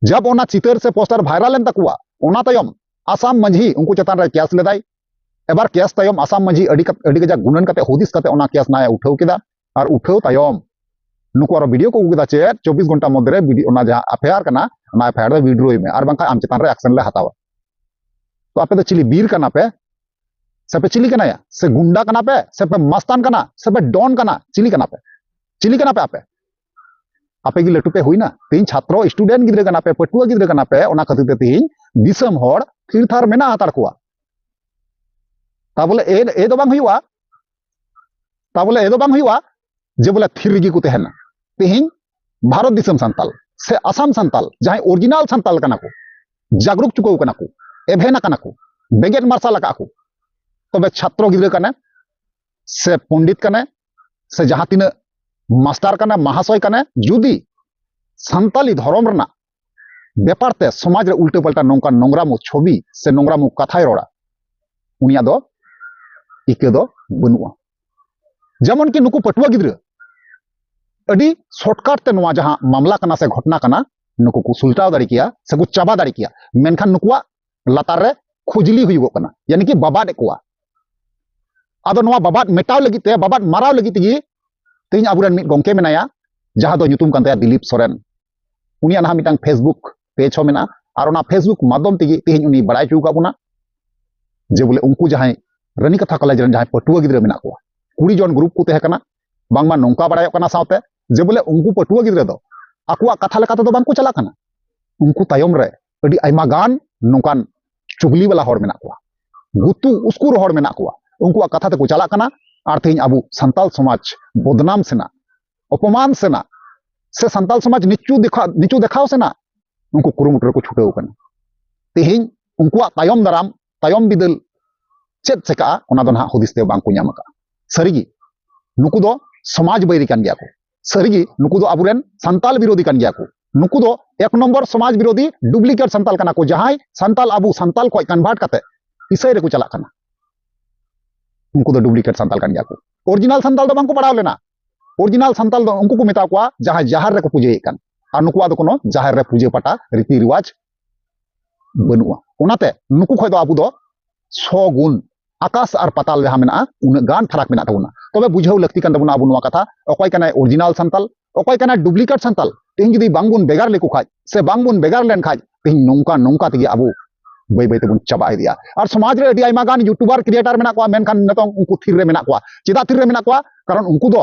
ᱡᱟᱵ ᱚᱱᱟ ᱪᱤᱛᱟᱹᱨ ᱥᱮ ᱯᱳᱥᱴᱟᱨ ᱵᱷᱟᱭᱨᱟᱞ ᱮᱱ ᱛᱟᱠᱚᱣᱟ, ᱚᱱᱟ ᱛᱟᱭᱚᱢ ᱟᱥᱟᱢ ᱢᱟᱹᱡᱷᱤ ᱩᱱᱠᱩ ᱪᱮᱛᱟᱱ ᱨᱮ ᱠᱮᱥ ᱞᱮᱫᱟᱭ᱾ ᱮᱵᱟᱨ ᱠᱮᱥ ᱛᱟᱭᱚᱢ ᱟᱥᱟᱢ ᱢᱟᱹᱡᱷᱤ ᱟᱹᱰᱤ ᱠᱟᱛ-, ᱟᱹᱰᱤ ᱠᱟᱡᱟᱠ ᱜᱩᱱᱟᱹᱱ ᱠᱟᱛᱮ, ᱦᱩᱫᱤᱥ ᱠᱟᱛᱮ ᱚᱱᱟ ᱠᱮᱥ ᱱᱟᱭ ᱩᱴᱷᱟᱹᱣ ᱠᱮᱫᱟ᱾ ᱟᱨ ᱩᱴᱷᱟᱹᱣ ᱛᱟᱭᱚᱢ ᱱᱩᱠᱩ ᱟᱨᱚ ᱵᱷᱤᱰᱤᱭᱳ ᱠᱚ ᱟᱹᱜᱩ ᱠᱮᱫᱟ, ᱪᱮᱫ ᱪᱚᱵᱵᱤᱥ ᱜᱷᱚᱱᱴᱟ ᱢᱚᱫᱽᱫᱷᱮ ᱨᱮ ᱵᱷᱤᱰᱤᱭᱳ, ᱚᱱᱟ ᱡᱟᱦᱟᱸ ᱮᱯᱷ ᱟᱭ ᱟᱨ ᱠᱟᱱᱟ, ᱚᱱᱟ ᱮᱯᱷ ᱟᱭ ᱟᱨ ᱫᱚ ᱣᱤᱰᱨᱳᱭ ᱢᱮ, ᱟᱨ ᱵᱟᱝᱠᱷᱟᱱ ᱟᱢ ᱪᱮᱛᱟᱱ ᱨᱮ ᱮᱠᱥᱮᱱ ᱞᱮ ᱦᱟᱛᱟᱣᱟ᱾ ᱛᱚ ᱟᱯᱮ ᱫᱚ ᱪᱤᱞᱤ ᱵᱤᱨ ᱠᱟᱱᱟ ᱯᱮ ᱥᱮ ᱯᱮ ᱪᱤᱞᱤ ᱠᱟᱱᱟᱭᱟ? ᱥᱮ ᱜᱩᱱᱰᱟ ᱠᱟᱱᱟ ᱯᱮ ᱥᱮ ᱯᱮ ᱢᱟᱥᱛᱟᱱ ᱠᱟᱱᱟ ᱥᱮ ᱯᱮ ᱰᱚᱱ ᱠᱟᱱᱟ? ᱪᱤᱞᱤ ᱠᱟᱱᱟ ᱯᱮ? ᱪᱤᱞᱤ ᱠᱟᱱᱟ ᱯᱮ ᱟᱯᱮ? ᱟᱯᱮ ᱜᱮ ᱞᱟᱹᱴᱩ ᱯᱮ ᱦᱩᱭᱱᱟ᱾ ᱛᱮᱦᱤᱧ ᱪᱷᱟᱛᱨᱚ, ᱥᱴᱩᱰᱮᱱᱴ ᱜᱤᱫᱽᱨᱟᱹ ᱠᱟᱱᱟ ᱯᱮ, ᱯᱟᱹᱴᱷᱩᱣᱟᱹ ᱜᱤᱫᱽᱨᱟᱹ ᱠᱟᱱᱟ ᱯᱮ, ᱚᱱᱟ ᱠᱷᱟᱹᱛᱤᱨ ᱛᱮ ᱛᱮᱦᱤᱧ ᱫᱤᱥᱚᱢ ᱦᱚᱲ ᱛᱷᱤᱨ ᱛᱷᱟᱨ ᱢᱮᱱᱟᱜ ᱦᱟᱛᱟᱲ ᱠᱚᱣᱟ᱾ ᱛᱟ ᱵᱚᱞᱮ ᱮ ᱮ ᱫᱚ ᱵᱟᱝ ᱦᱩᱭᱩᱜᱼᱟ᱾ ᱛᱟ ᱵᱚᱞᱮ ᱮ ᱫᱚ ᱵᱟᱝ ᱦᱩᱭᱩᱜᱼᱟ ᱡᱮ ᱵᱚᱞᱮ ᱛᱷᱤᱨ ᱨᱮᱜᱮ ᱠᱚ ᱛᱟᱦᱮᱱᱟ᱾ ᱛᱮᱦᱮᱧ ᱵᱷᱟᱨᱚᱛ ᱫᱤᱥᱚᱢ ᱥᱟᱱᱛᱟᱞ ᱥᱮ ᱟᱥᱟᱢ ᱥᱟᱱᱛᱟᱞ, ᱡᱟᱦᱟᱸᱭ original ᱥᱟᱱᱛᱟᱞ ᱠᱟᱱᱟ ᱠᱚ, ᱡᱟᱜᱽᱨᱩᱠ ᱪᱩᱠᱟᱹᱣ ᱠᱟᱱᱟ ᱠᱚ, ᱮᱵᱷᱮᱱ ᱟᱠᱟᱱᱟ ᱠᱚ, ᱵᱮᱸᱜᱮᱫ ᱢᱟᱨᱥᱟᱞ ᱟᱠᱟᱫ ᱠᱚ, ᱛᱚᱵᱮ ᱪᱷᱟᱛᱨᱚ ᱜᱤᱫᱽᱨᱟᱹ ᱠᱟᱱᱮ ᱥᱮ ᱯᱚᱱᱰᱤᱛ ᱠᱟᱱᱮ ᱥᱮ ᱡᱟᱦᱟᱸ ᱛᱤᱱᱟᱹᱜ ᱢᱟᱥᱴᱟᱨ ᱠᱟᱱᱮ, ᱢᱟᱦᱟᱥᱚᱭ ᱠᱟᱱᱮ, ᱡᱩᱫᱤ ᱥᱟᱱᱛᱟᱞᱤ ᱫᱷᱚᱨᱚᱢ ᱨᱮᱱᱟᱜ ᱵᱮᱯᱟᱨ ᱛᱮ ᱥᱚᱢᱟᱡᱽ ᱨᱮ ᱩᱞᱴᱟᱹ ᱯᱟᱞᱴᱟ ᱱᱚᱝᱠᱟᱱ ᱱᱚᱝᱨᱟᱢ ᱪᱷᱚᱵᱤ ᱥᱮ ᱱᱚᱝᱨᱟᱢ ᱠᱟᱛᱷᱟᱭ ᱨᱚᱲᱟ, ᱩᱱᱤᱭᱟᱜ ᱫᱚ ᱤᱠᱟᱹ ᱫᱚ ᱵᱟᱹᱱᱩᱜᱼᱟ᱾ ᱡᱮᱢᱚᱱ ᱠᱤ ᱱᱩᱠᱩ ᱯᱟᱹᱴᱷᱩᱣᱟᱹ ᱜᱤᱫᱽᱨᱟᱹ ᱟᱹᱰᱤ shortcut ᱛᱮ ᱱᱚᱣᱟ ᱡᱟᱦᱟᱸ ᱢᱟᱢᱞᱟ ᱠᱟᱱᱟ ᱥᱮ ᱜᱷᱚᱴᱱᱟ ᱠᱟᱱᱟ, ᱱᱩᱠᱩ ᱠᱚ ᱥᱩᱞᱴᱟᱣ ᱫᱟᱲᱮ ᱠᱮᱭᱟ ᱥᱮ ᱠᱚ ᱪᱟᱵᱟ ᱫᱟᱲᱮ ᱠᱮᱭᱟ, ᱢᱮᱱᱠᱷᱟᱱ ᱱᱩᱠᱩᱣᱟᱜ ᱞᱟᱛᱟᱨ ᱨᱮ ᱠᱷᱩᱡᱽᱞᱤ ᱦᱩᱭᱩᱜᱚᱜ ᱠᱟᱱᱟ, ᱭᱟᱱᱤ ᱠᱤ ᱵᱟᱵᱟᱫ ᱮᱫ ᱠᱚᱣᱟ᱾ ᱟᱫᱚ ᱱᱚᱣᱟ ᱵᱟᱵᱟᱫ ᱢᱮᱴᱟᱣ ᱞᱟᱹᱜᱤᱫ ᱛᱮ, ᱵᱟᱵᱟᱫ ᱢᱟᱨᱟᱣ ᱞᱟᱹᱜᱤᱫ ᱛᱮᱜᱮ ᱛᱮᱦᱮᱧ ᱟᱵᱚᱨᱮᱱ ᱢᱤᱫ ᱜᱚᱢᱠᱮ ᱢᱮᱱᱟᱭᱟ, ᱡᱟᱦᱟᱸ ᱫᱚ ᱧᱩᱛᱩᱢ ᱠᱟᱱ ᱛᱟᱭᱟ ᱫᱤᱞᱤᱯ ᱥᱚᱨᱮᱱ᱾ ᱩᱱᱤᱭᱟᱜ ᱱᱟᱦᱟᱜ ᱢᱤᱫᱴᱟᱝ Facebook page ᱦᱚᱸ ᱢᱮᱱᱟᱜᱼᱟ, ᱟᱨ ᱚᱱᱟ Facebook ᱢᱟᱫᱽᱫᱷᱚᱢ ᱛᱮᱜᱮ ᱛᱮᱦᱮᱧ ᱩᱱᱤ ᱵᱟᱲᱟᱭ ᱦᱚᱪᱚ ᱟᱠᱟᱫ ᱵᱚᱱᱟ ᱡᱮ ᱵᱚᱞᱮ ᱩᱱᱠᱩ ᱡᱟᱦᱟᱸᱭ ᱨᱟᱹᱱᱤᱠᱟᱛᱷᱟ ᱠᱚᱞᱮᱡᱽ ᱨᱮᱱ ᱡᱟᱦᱟᱸᱭ ᱯᱟᱹᱴᱷᱩᱣᱟᱹ ᱜᱤᱫᱽᱨᱟᱹ ᱢᱮᱱᱟᱜ ᱠᱚᱣᱟ, ᱠᱩᱲᱤ ᱡᱚᱱ group ᱠᱚ ᱛᱟᱦᱮᱸ ᱠᱟᱱᱟ, ᱵᱟᱝᱢᱟ ᱱᱚᱝᱠᱟ ᱵᱟᱲᱟᱭᱚᱜ ᱠᱟᱱᱟ ᱥᱟᱶᱛᱮ ᱡᱮ ᱵᱚᱞᱮ ᱩᱱᱠᱩ ᱯᱟᱹᱴᱷᱩᱣᱟᱹ ᱜᱤᱫᱽᱨᱟᱹ ᱫᱚ ᱟᱠᱚᱣᱟᱜ ᱠᱟᱛᱷᱟ ᱞᱮᱠᱟ ᱛᱮᱫᱚ ᱵᱟᱝᱠᱚ ᱪᱟᱞᱟᱜ ᱠᱟᱱᱟ᱾ ᱩᱱᱠᱩ ᱛᱟᱭᱚᱢ ᱨᱮ ᱟᱹᱰᱤ ᱟᱭᱢᱟ ᱜᱟᱱ ᱱᱚᱝᱠᱟᱱ ᱪᱩᱜᱽᱞᱤ ᱵᱟᱞᱟ ᱦᱚᱲ ᱢᱮᱱᱟᱜ ᱠᱚᱣᱟ, ᱜᱩᱛᱩ ᱩᱥᱠᱩᱨ ᱦᱚᱲ ᱢᱮᱱᱟᱜ ᱠᱚᱣᱟ, ᱩᱱᱠᱩᱣᱟᱜ ᱠᱟᱛᱷᱟ ᱛᱮᱠᱚ ᱪᱟᱞᱟᱜ ᱠᱟᱱᱟ᱾ ᱟᱨ ᱛᱮᱦᱮᱧ ᱟᱵᱚ ᱥᱟᱱᱛᱟᱞ ᱥᱚᱢᱟᱡᱽ ᱵᱚᱫᱱᱟᱢ ᱥᱮᱱᱟᱜ, ᱚᱯᱚᱢᱟᱱ ᱥᱮᱱᱟᱜ, ᱥᱮ ᱥᱟᱱᱛᱟᱞ ᱥᱚᱢᱟᱡᱽ ᱱᱤᱪᱩ ᱫᱮᱠᱷᱟ-, ᱱᱤᱪᱩ ᱫᱮᱠᱷᱟᱣ ᱥᱮᱱᱟᱜ ᱩᱱᱠᱩ ᱠᱩᱨᱩᱢᱩᱴᱩ ᱨᱮᱠᱚ ᱪᱷᱩᱴᱟᱹᱣ ᱠᱟᱱᱟ᱾ ᱛᱮᱦᱮᱧ ᱩᱱᱠᱩᱣᱟᱜ ᱛᱟᱭᱚᱢ ᱫᱟᱨᱟᱢ, ᱛᱟᱭᱚᱢ ᱵᱤᱫᱟᱹᱞ ᱪᱮᱫ ᱪᱮᱠᱟᱜᱼᱟ, ᱚᱱᱟ ᱫᱚ ᱱᱟᱦᱟᱜ ᱦᱩᱫᱤᱥ ᱛᱮ ᱵᱟᱝ ᱠᱚ ᱧᱟᱢ ᱟᱠᱟᱫᱼᱟ᱾ ᱥᱟᱹᱨᱤᱜᱮ ᱱᱩᱠᱩ ᱫᱚ ᱥᱚᱢᱟᱡᱽ ᱵᱟᱹᱭᱨᱤ ᱠᱟᱱ ᱜᱮᱭᱟ ᱠᱚ, ᱥᱟᱹᱨᱤᱜᱮ ᱱᱩᱠᱩ ᱫᱚ ᱟᱵᱚᱨᱮᱱ ᱥᱟᱱᱛᱟᱞ ᱵᱤᱨᱳᱫᱷᱤ ᱠᱟᱱ ᱜᱮᱭᱟ ᱠᱚ, ᱱᱩᱠᱩ ᱫᱚ ᱮᱠ ᱱᱚᱢᱵᱚᱨ ᱥᱚᱢᱟᱡᱽ ᱵᱤᱨᱳᱫᱷᱤ duplicate ᱥᱟᱱᱛᱟᱞ ᱠᱟᱱᱟ ᱠᱚ, ᱡᱟᱦᱟᱸᱭ ᱥᱟᱱᱛᱟᱞ ᱟᱵᱚ ᱥᱟᱱᱛᱟᱞ ᱠᱷᱚᱱ convert ᱠᱟᱛᱮ ᱤᱥᱟᱹᱭ ᱨᱮᱠᱚ ᱪᱟᱞᱟᱜ ᱠᱟᱱᱟ᱾ ᱩᱱᱠᱩ ᱫᱚ duplicate ᱥᱟᱱᱛᱟᱞ ᱠᱟᱱ ᱜᱮᱭᱟ ᱠᱚ, original ᱥᱟᱱᱛᱟᱞ ᱫᱚ ᱵᱟᱝ ᱠᱚ ᱯᱟᱲᱟᱣ ᱞᱮᱱᱟ᱾ Original ᱥᱟᱱᱛᱟᱞ ᱫᱚ ᱩᱱᱠᱩ ᱠᱚ ᱢᱮᱛᱟ ᱠᱚᱣᱟ ᱡᱟᱦᱟᱸᱭ ᱡᱟᱦᱮᱨ ᱨᱮᱠᱚ ᱯᱩᱡᱟᱹᱭᱮᱫ ᱠᱟᱱ, ᱟᱨ ᱱᱩᱠᱩᱣᱟᱜ ᱫᱚ ᱠᱳᱱᱳ ᱡᱟᱦᱮᱨ ᱨᱮ ᱯᱩᱡᱟᱹ ᱯᱟᱴᱟ ᱨᱤᱛᱤ ᱨᱮᱣᱟᱡᱽ ᱵᱟᱹᱱᱩᱜᱼᱟ᱾ ᱚᱱᱟᱛᱮ ᱱᱩᱠᱩ ᱠᱷᱚᱱ ᱫᱚ ᱟᱵᱚ ᱫᱚ ᱥᱚ ᱜᱩᱱ ᱟᱠᱟᱥ ᱟᱨ ᱯᱟᱛᱟᱞ ᱡᱟᱦᱟᱸ ᱢᱮᱱᱟᱜᱼᱟ, ᱩᱱᱟᱹᱜ ᱜᱟᱱ ᱯᱷᱟᱨᱟᱠ ᱢᱮᱱᱟᱜ ᱛᱟᱵᱚᱱᱟ᱾ ᱛᱚᱵᱮ ᱵᱩᱡᱷᱟᱹᱣ ᱞᱟᱹᱠᱛᱤ ᱠᱟᱱ ᱛᱟᱵᱚᱱᱟ ᱟᱵᱚ ᱱᱚᱣᱟ ᱠᱟᱛᱷᱟ, ᱚᱠᱚᱭ ᱠᱟᱱᱟᱭ original ᱥᱟᱱᱛᱟᱞ, ᱚᱠᱚᱭ ᱠᱟᱱᱟᱭ duplicate ᱥᱟᱱᱛᱟᱞ᱾ ᱛᱮᱦᱮᱧ ᱡᱩᱫᱤ ᱵᱟᱝᱵᱚᱱ ᱵᱷᱮᱜᱟᱨ ᱞᱮᱠᱚ ᱠᱷᱟᱡ ᱥᱮ ᱵᱟᱝᱵᱚᱱ ᱵᱷᱮᱜᱟᱨ ᱞᱮᱱ ᱠᱷᱟᱡ, ᱛᱮᱦᱮᱧ ᱱᱚᱝᱠᱟ ᱱᱚᱝᱠᱟ ᱛᱮᱜᱮ ᱟᱵᱚ ᱵᱟᱹᱭ ᱵᱟᱹᱭ ᱛᱮᱵᱚᱱ ᱪᱟᱵᱟ ᱤᱫᱤᱜᱼᱟ᱾ ᱟᱨ ᱥᱚᱢᱟᱡᱽ ᱨᱮ ᱟᱹᱰᱤ ᱟᱭᱢᱟ ᱜᱟᱱ YouTuber, creator ᱢᱮᱱᱟᱜ ᱠᱚᱣᱟ, ᱢᱮᱱᱠᱷᱟᱱ ᱱᱤᱛᱚᱝ ᱩᱱᱠᱩ ᱛᱷᱤᱨ ᱨᱮ ᱢᱮᱱᱟᱜ ᱠᱚᱣᱟ᱾ ᱪᱮᱫᱟᱜ ᱛᱷᱤᱨ ᱨᱮ ᱢᱮᱱᱟᱜ ᱠᱚᱣᱟ? ᱠᱟᱨᱚᱱ ᱩᱱᱠᱩ ᱫᱚ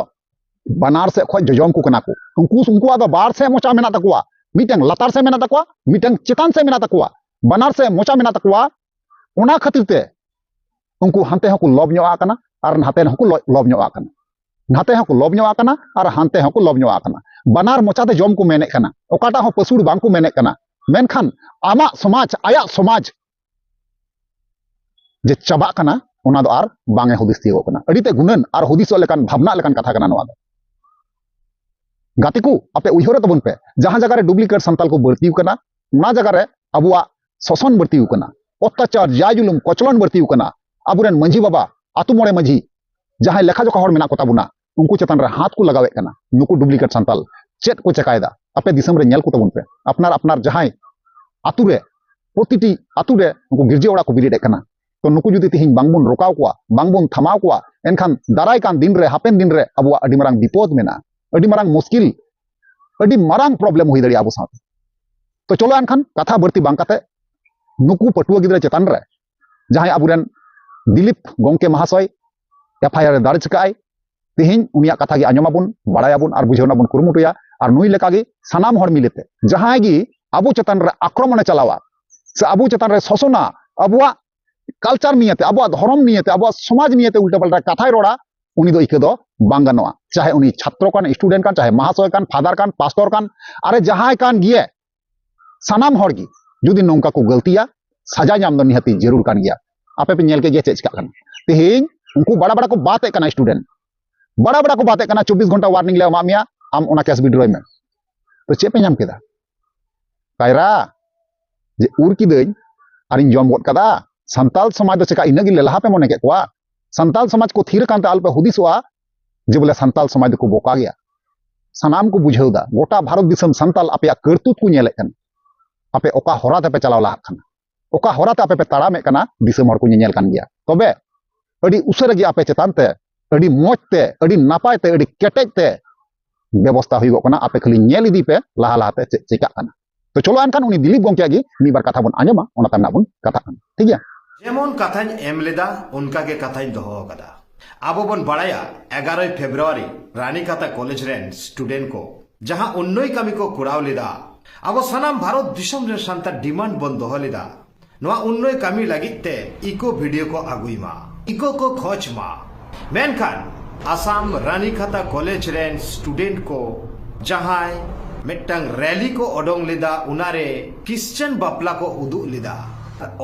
ᱵᱟᱱᱟᱨ ᱥᱮᱫ ᱠᱷᱚᱱ ᱡᱚᱡᱚᱢ ᱠᱚ ᱠᱟᱱᱟ ᱠᱚ᱾ ᱩᱱᱠᱩ, ᱩᱱᱠᱩᱣᱟᱜ ᱫᱚ ᱵᱟᱨ ᱥᱮᱫ ᱢᱚᱪᱟ ᱢᱮᱱᱟᱜ ᱛᱟᱠᱚᱣᱟ, ᱢᱤᱫᱴᱟᱝ ᱞᱟᱛᱟᱨ ᱥᱮᱫ ᱢᱮᱱᱟᱜ ᱛᱟᱠᱚᱣᱟ, ᱢᱤᱫᱴᱟᱝ ᱪᱮᱛᱟᱱ ᱥᱮᱫ ᱢᱮᱱᱟᱜ ᱛᱟᱠᱚᱣᱟ, ᱵᱟᱱᱟᱨ ᱥᱮᱫ ᱢᱚᱪᱟ ᱢᱮᱱᱟᱜ ᱛᱟᱠᱚᱣᱟ᱾ ᱚᱱᱟ ᱠᱷᱟᱹᱛᱤᱨ ᱛᱮ ᱩᱱᱠᱩ ᱦᱟᱱᱛᱮ ᱦᱚᱸᱠᱚ ᱞᱚᱵ ᱧᱚᱜ ᱟᱠᱟᱱᱟ ᱟᱨ ᱱᱟᱛᱮ ᱦᱚᱸᱠᱚ ᱞᱚ- ᱞᱚᱵ ᱧᱚᱜ ᱟᱠᱟᱱᱟ᱾ ᱱᱟᱛᱮ ᱦᱚᱸᱠᱚ ᱞᱚᱵ ᱧᱚᱜ ᱟᱠᱟᱱᱟ ᱟᱨ ᱦᱟᱱᱛᱮ ᱦᱚᱸᱠᱚ ᱞᱚᱵ ᱧᱚᱜ ᱟᱠᱟᱱᱟ᱾ ᱵᱟᱱᱟᱨ ᱢᱚᱪᱟ ᱛᱮ ᱡᱚᱢ ᱠᱚ ᱢᱮᱱᱮᱫ ᱠᱟᱱᱟ, ᱚᱠᱟᱴᱟᱜ ᱦᱚᱸ ᱯᱟᱹᱥᱩᱲ ᱵᱟᱝ ᱠᱚ ᱢᱮᱱᱮᱫ ᱠᱟᱱᱟ᱾ ᱢᱮᱱᱠᱷᱟᱱ ᱟᱢᱟᱜ ᱥᱚᱢᱟᱡᱽ, ᱟᱭᱟᱜ ᱥᱚᱢᱟᱡᱽ ᱡᱮ ᱪᱟᱵᱟᱜ ᱠᱟᱱᱟ, ᱚᱱᱟ ᱫᱚ ᱟᱨ ᱵᱟᱝ ᱮ ᱦᱩᱫᱤᱥ ᱛᱤᱭᱳᱜᱚᱜ ᱠᱟᱱᱟ᱾ ᱟᱹᱰᱤ ᱛᱮ ᱜᱩᱱᱟᱹᱱ ᱟᱨ ᱦᱩᱫᱤᱥᱚᱜ ᱞᱮᱠᱟᱱ, ᱵᱷᱟᱵᱽᱱᱟᱜ ᱞᱮᱠᱟᱱ ᱠᱟᱛᱷᱟ ᱠᱟᱱᱟ ᱱᱚᱣᱟ ᱫᱚ᱾ ᱜᱟᱛᱮ ᱠᱚ, ᱟᱯᱮ ᱩᱭᱦᱟᱹᱨ ᱛᱟᱵᱚᱱ ᱯᱮ, ᱡᱟᱦᱟᱸ ᱡᱟᱭᱜᱟ ᱨᱮ ᱰᱩᱯᱞᱤᱠᱮᱴ ᱥᱟᱱᱛᱟᱞ ᱠᱚ ᱵᱟᱹᱲᱛᱤ ᱟᱠᱟᱱᱟ, ᱚᱱᱟ ᱡᱟᱭᱜᱟ ᱨᱮ ᱟᱵᱚᱣᱟᱜ ᱥᱳᱥᱚᱱ ᱵᱟᱹᱲᱛᱤ ᱟᱠᱟᱱᱟ, ᱚᱛᱛᱟᱪᱟᱨ, ᱡᱟᱭ ᱡᱩᱞᱩᱢ, ᱠᱚᱪᱞᱚᱱ ᱵᱟᱹᱲᱛᱤ ᱟᱠᱟᱱᱟ᱾ ᱟᱵᱚᱨᱮᱱ ᱢᱟᱹᱡᱷᱤ ᱵᱟᱵᱟ, ᱟᱛᱳ ᱢᱚᱬᱮ ᱢᱟᱹᱡᱷᱤ, ᱡᱟᱦᱟᱸᱭ ᱞᱮᱠᱷᱟ ᱡᱚᱠᱷᱟ ᱦᱚᱲ ᱢᱮᱱᱟᱜ ᱠᱚ ᱛᱟᱵᱚᱱᱟ, ᱩᱱᱠᱩ ᱪᱮᱛᱟᱱ ᱨᱮ ᱦᱟᱛ ᱠᱚ ᱞᱟᱜᱟᱣᱮᱫ ᱠᱟᱱᱟ᱾ ᱱᱩᱠᱩ ᱰᱩᱯᱞᱤᱠᱮᱴ ᱥᱟᱱᱛᱟᱞ ᱪᱮᱫ ᱠᱚ ᱪᱮᱠᱟᱭᱮᱫᱟ? ᱟᱯᱮ ᱫᱤᱥᱚᱢ ᱨᱮ ᱧᱮᱞ ᱠᱚ ᱛᱟᱵᱚᱱ ᱯᱮ᱾ ᱟᱯᱱᱟᱨ ᱟᱯᱱᱟᱨ ᱡᱟᱦᱟᱸᱭ ᱟᱛᱳ ᱨᱮ, ᱯᱨᱚᱛᱤᱴᱤ ᱟᱛᱳ ᱨᱮ ᱩᱱᱠᱩ ᱜᱤᱨᱡᱟᱹ ᱚᱲᱟᱜ ᱠᱚ ᱵᱮᱨᱮᱫ ᱮᱫ ᱠᱟᱱᱟ᱾ ᱛᱚ ᱱᱩᱠᱩ ᱡᱩᱫᱤ ᱛᱤᱦᱤᱧ ᱵᱟᱝᱵᱚᱱ ᱨᱚᱠᱟᱣ ᱠᱚᱣᱟ, ᱵᱟᱝᱵᱚᱱ ᱛᱷᱟᱢᱟᱣ ᱠᱚᱣᱟ, ᱮᱱᱠᱷᱟᱱ ᱫᱟᱨᱟᱭ ᱠᱟᱱ ᱫᱤᱱ ᱨᱮ, ᱦᱟᱯᱮᱱ ᱫᱤᱱ ᱨᱮ ᱟᱵᱚᱣᱟᱜ ᱟᱹᱰᱤ ᱢᱟᱨᱟᱝ ᱵᱤᱯᱚᱫ ᱢᱮᱱᱟᱜᱼᱟ, ᱟᱹᱰᱤ ᱢᱟᱨᱟᱝ ᱢᱩᱥᱠᱤᱞ, ᱟᱹᱰᱤ ᱢᱟᱨᱟᱝ ᱯᱨᱚᱵᱞᱮᱢ ᱦᱩᱭ ᱫᱟᱲᱮᱭᱟᱜᱼᱟ ᱟᱵᱚ ᱥᱟᱶᱛᱮ᱾ ᱛᱚ ᱪᱚᱞᱚ ᱮᱱᱠᱷᱟᱱ ᱠᱟᱛᱷᱟ ᱵᱟᱹᱲᱛᱤ ᱵᱟᱝ ᱠᱟᱛᱮ ᱱᱩᱠᱩ ᱯᱟᱹᱴᱷᱩᱣᱟᱹ ᱜᱤᱫᱽᱨᱟᱹ ᱪᱮᱛᱟᱱ ᱨᱮ ᱡᱟᱦᱟᱸᱭ ᱟᱵᱚᱨᱮᱱ ᱫᱤᱞᱤᱯ ᱜᱚᱢᱠᱮ ᱢᱟᱦᱟᱥᱚᱭ ᱮᱯᱷ ᱟᱭ ᱟᱨ ᱮ ᱫᱟᱨᱡᱽ ᱠᱟᱜᱼᱟᱭ, ᱛᱮᱦᱮᱧ ᱩᱱᱤᱭᱟᱜ ᱠᱟᱛᱷᱟ ᱜᱮ ᱟᱸᱡᱚᱢ ᱟᱵᱚᱱ, ᱵᱟᱲᱟᱭᱟᱵᱚᱱ ᱟᱨ ᱵᱩᱡᱷᱟᱹᱣ ᱨᱮᱱᱟᱜ ᱵᱚᱱ ᱠᱩᱨᱩᱢᱩᱴᱩᱭᱟ᱾ ᱟᱨ ᱱᱩᱭ ᱞᱮᱠᱟᱜᱮ ᱥᱟᱱᱟᱢ ᱦᱚᱲ ᱢᱤᱞᱮᱛᱮ ᱡᱟᱦᱟᱸᱭ ᱜᱮ ᱟᱵᱚ ᱪᱮᱛᱟᱱ ᱨᱮ ᱟᱠᱨᱚᱢᱚᱱᱮ ᱪᱟᱞᱟᱣᱟ ᱥᱮ ᱟᱵᱚ ᱪᱮᱛᱟᱱ ᱨᱮ ᱥᱚᱥᱚᱱᱟ, ᱟᱵᱚᱣᱟᱜ ᱠᱟᱞᱪᱟᱨ ᱱᱤᱭᱮᱛᱮ, ᱟᱵᱚᱣᱟᱜ ᱫᱷᱚᱨᱚᱢ ᱱᱤᱭᱮᱛᱮ, ᱟᱵᱚᱣᱟᱜ ᱥᱚᱢᱟᱡᱽ ᱱᱤᱭᱮᱛᱮ ᱩᱞᱴᱟᱹ ᱯᱟᱞᱴᱟ ᱠᱟᱛᱷᱟᱭ ᱨᱚᱲᱟ, ᱩᱱᱤ ᱫᱚ ᱤᱠᱟᱹ ᱫᱚ ᱵᱟᱝ ᱜᱟᱱᱚᱜᱼᱟ᱾ ᱪᱟᱦᱮ ᱩᱱᱤ ᱪᱷᱟᱛᱨᱚ ᱠᱟᱱ, ᱥᱴᱩᱰᱮᱱᱴ ᱠᱟᱱ, ᱪᱟᱦᱮ ᱢᱟᱦᱟᱥᱚᱭ ᱠᱟᱱ, ᱯᱷᱟᱫᱟᱨ ᱠᱟᱱ, ᱯᱟᱥᱴᱚᱨ ᱠᱟᱱ, ᱟᱨᱮ ᱡᱟᱦᱟᱸᱭ ᱠᱟᱱ ᱜᱮᱭᱟ, ᱥᱟᱱᱟᱢ ᱦᱚᱲ ᱜᱮ ᱡᱩᱫᱤ ᱱᱚᱝᱠᱟ ᱠᱚ ᱜᱟᱹᱞᱛᱤᱭᱟ, ᱥᱟᱡᱟ ᱧᱟᱢ ᱫᱚ ᱱᱤᱦᱟᱹᱛᱤ ᱡᱟᱹᱨᱩᱲ ᱠᱟᱱ ᱜᱮᱭᱟ᱾ ᱟᱯᱮ ᱯᱮ ᱧᱮᱞ ᱠᱮᱫ ᱜᱮᱭᱟ ᱪᱮᱫ ᱪᱤᱠᱟᱜ ᱠᱟᱱᱟ᱾ ᱛᱮᱦᱮᱧ ᱩᱱᱠᱩ ᱵᱟᱲᱟ ᱵᱟᱲᱟ ᱠᱚ ᱵᱟᱫ ᱮᱫ ᱠᱟᱱᱟ ᱥᱴᱩᱰᱮᱱᱴ, ᱵᱟᱲᱟ ᱵᱟᱲᱟ ᱠᱚ ᱵᱟᱫ ᱮᱫ ᱠᱟᱱᱟ, ᱪᱚᱵᱵᱤᱥ ᱜᱷᱚᱱᱴᱟ ᱣᱟᱨᱱᱤᱝ ᱞᱮ ᱮᱢᱟᱜ ᱢᱮᱭᱟ, ᱟᱢ ᱚᱱᱟ ᱠᱮᱥ ᱣᱤᱰᱨᱚᱭ ᱢᱮ᱾ ᱛᱚ ᱪᱮᱫ ᱯᱮ ᱧᱟᱢ ᱠᱮᱫᱟ? ᱠᱟᱭᱨᱟ ᱡᱮ ᱩᱨ ᱠᱤᱫᱟᱹᱧ ᱟᱨᱤᱧ ᱡᱚᱢ ᱜᱚᱫ ᱠᱟᱫᱟ᱾ ᱥᱟᱱᱛᱟᱞ ᱥᱚᱢᱟᱡᱽ ᱫᱚ ᱪᱮᱠᱟ ᱤᱱᱟᱹᱜ ᱜᱮ ᱞᱮᱞᱦᱟ ᱯᱮ ᱢᱚᱱᱮ ᱠᱮᱫ ᱠᱚᱣᱟ? ᱥᱟᱱᱛᱟᱞ ᱥᱚᱢᱟᱡᱽ ᱠᱚ ᱛᱷᱤᱨ ᱟᱠᱟᱱ ᱛᱮ ᱟᱞᱚᱯᱮ ᱦᱩᱫᱤᱥᱚᱜᱼᱟ ᱡᱮ ᱵᱚᱞᱮ ᱥᱟᱱᱛᱟᱞ ᱥᱚᱢᱟᱡᱽ ᱫᱚᱠᱚ ᱵᱚᱠᱟ ᱜᱮᱭᱟ᱾ ᱥᱟᱱᱟᱢ ᱠᱚ ᱵᱩᱡᱷᱟᱹᱣ ᱫᱟ, ᱜᱚᱴᱟ ᱵᱷᱟᱨᱚᱛ ᱫᱤᱥᱚᱢ ᱥᱟᱱᱛᱟᱞ ᱟᱯᱮᱭᱟᱜ ᱠᱟᱹᱨᱛᱩᱛ ᱠᱚ ᱧᱮᱞᱮᱫ ᱠᱟᱱᱟ᱾ ᱟᱯᱮ ᱚᱠᱟ ᱦᱚᱨᱟ ᱛᱮᱯᱮ ᱪᱟᱞᱟᱣ ᱞᱟᱦᱟᱜ ᱠᱟᱱᱟ, ᱚᱠᱟ ᱦᱚᱨᱟ ᱛᱮ ᱟᱯᱮ ᱯᱮ ᱛᱟᱲᱟᱢᱮᱫ ᱠᱟᱱᱟ, ᱫᱤᱥᱚᱢ ᱦᱚᱲ ᱠᱚ ᱧᱮᱧᱮᱞ ᱠᱟᱱ ᱜᱮᱭᱟ᱾ ᱛᱚᱵᱮ ᱟᱹᱰᱤ ᱩᱥᱟᱹᱨᱟ ᱜᱮ ᱟᱯᱮ ᱪᱮᱛᱟᱱ ᱛᱮ ᱟᱹᱰᱤ ᱢᱚᱡᱽ ᱛᱮ, ᱟᱹᱰᱤ ᱱᱟᱯᱟᱭ ᱛᱮ, ᱟᱹᱰᱤ ᱠᱮᱴᱮᱡ ᱛᱮ ᱵᱮᱵᱚᱥᱛᱟ ᱦᱩᱭᱩᱜᱚᱜ ᱠᱟᱱᱟ᱾ ᱟᱯᱮ ᱠᱷᱟᱹᱞᱤ ᱧᱮᱞ ᱤᱫᱤ ᱯᱮ ᱞᱟᱦᱟ ᱞᱟᱦᱟᱛᱮ ᱪᱮᱫ ᱪᱤᱠᱟᱜ ᱠᱟᱱᱟ᱾ ᱛᱚ ᱪᱚᱞᱚ ᱮᱱᱠᱷᱟᱱ ᱩᱱᱤ ᱫᱤᱞᱤᱯ ᱜᱚᱢᱠᱮᱭᱟᱜ ᱜᱮ ᱢᱤᱫ ᱵᱟᱨ ᱠᱟᱛᱷᱟ ᱵᱚᱱ ᱟᱸᱡᱚᱢᱟ, ᱚᱱᱟ ᱛᱟᱭᱚᱢ ᱱᱟᱜ ᱵᱚᱱ ᱠᱟᱛᱷᱟᱜ ᱠᱟᱱᱟ, ᱴᱷᱤᱠ ᱜᱮᱭᱟ? ᱡᱮᱢᱚᱱ ᱠᱟᱛᱷᱟᱧ ᱮᱢ ᱞᱮᱫᱟ, ᱚᱱᱠᱟ ᱜᱮ ᱠᱟᱛᱷᱟᱧ ᱫᱚᱦᱚ ᱟᱠᱟᱫᱟ᱾ ᱟᱵᱚ ᱵᱚᱱ ᱵᱟᱲᱟᱭᱟ, ᱮᱜᱟᱨᱚᱭ ᱯᱷᱮᱵᱽᱨᱩᱣᱟᱨᱤ ᱨᱟᱱᱤᱠᱟᱛᱟ ᱠᱚᱞᱮᱡᱽ ᱨᱮᱱ ᱥᱴᱩᱰᱮᱱᱴ ᱠᱚ ᱡᱟᱦᱟᱸ ᱩᱱᱱᱚᱭ ᱠᱟᱹᱢᱤ ᱠᱚ ᱠᱚᱨᱟᱣ ᱞᱮᱫᱟ, ᱟᱵᱚ ᱥᱟᱱᱟᱢ ᱵᱷᱟᱨᱚᱛ ᱫᱤᱥᱚᱢ ᱨᱮᱱ ᱥᱟᱱᱛᱟᱲ ᱰᱤᱢᱟᱱᱰ ᱵᱚᱱ ᱫᱚᱦᱚ ᱞᱮᱫᱟ, ᱱᱚᱣᱟ ᱩᱱᱱᱚᱭ ᱠᱟᱹᱢᱤ ᱞᱟᱹᱜᱤᱫ ᱛᱮ ᱤᱠᱳ ᱵᱷᱤᱰᱤᱭᱳ ᱠᱚ ᱟᱹᱜᱩᱭ ᱢᱟ, ᱤᱠᱳ ᱠᱚ ᱠᱷᱚᱡᱽ ᱢᱟ᱾ ᱢᱮᱱᱠᱷᱟᱱ ᱟᱥᱟᱢ ᱨᱟᱱᱤᱠᱷᱟᱛᱟ ᱠᱚᱞᱮᱡᱽ ᱨᱮᱱ ᱥᱴᱩᱰᱮᱱᱴ ᱠᱚ ᱡᱟᱦᱟᱸᱭ ᱢᱤᱫᱴᱟᱝ ᱨᱮᱞᱤ ᱠᱚ ᱚᱰᱚᱝ ᱞᱮᱫᱟ, ᱚᱱᱟᱨᱮ ᱠᱷᱨᱤᱥᱪᱟᱱ ᱵᱟᱯᱞᱟ ᱠᱚ ᱩᱫᱩᱜ ᱞᱮᱫᱟ,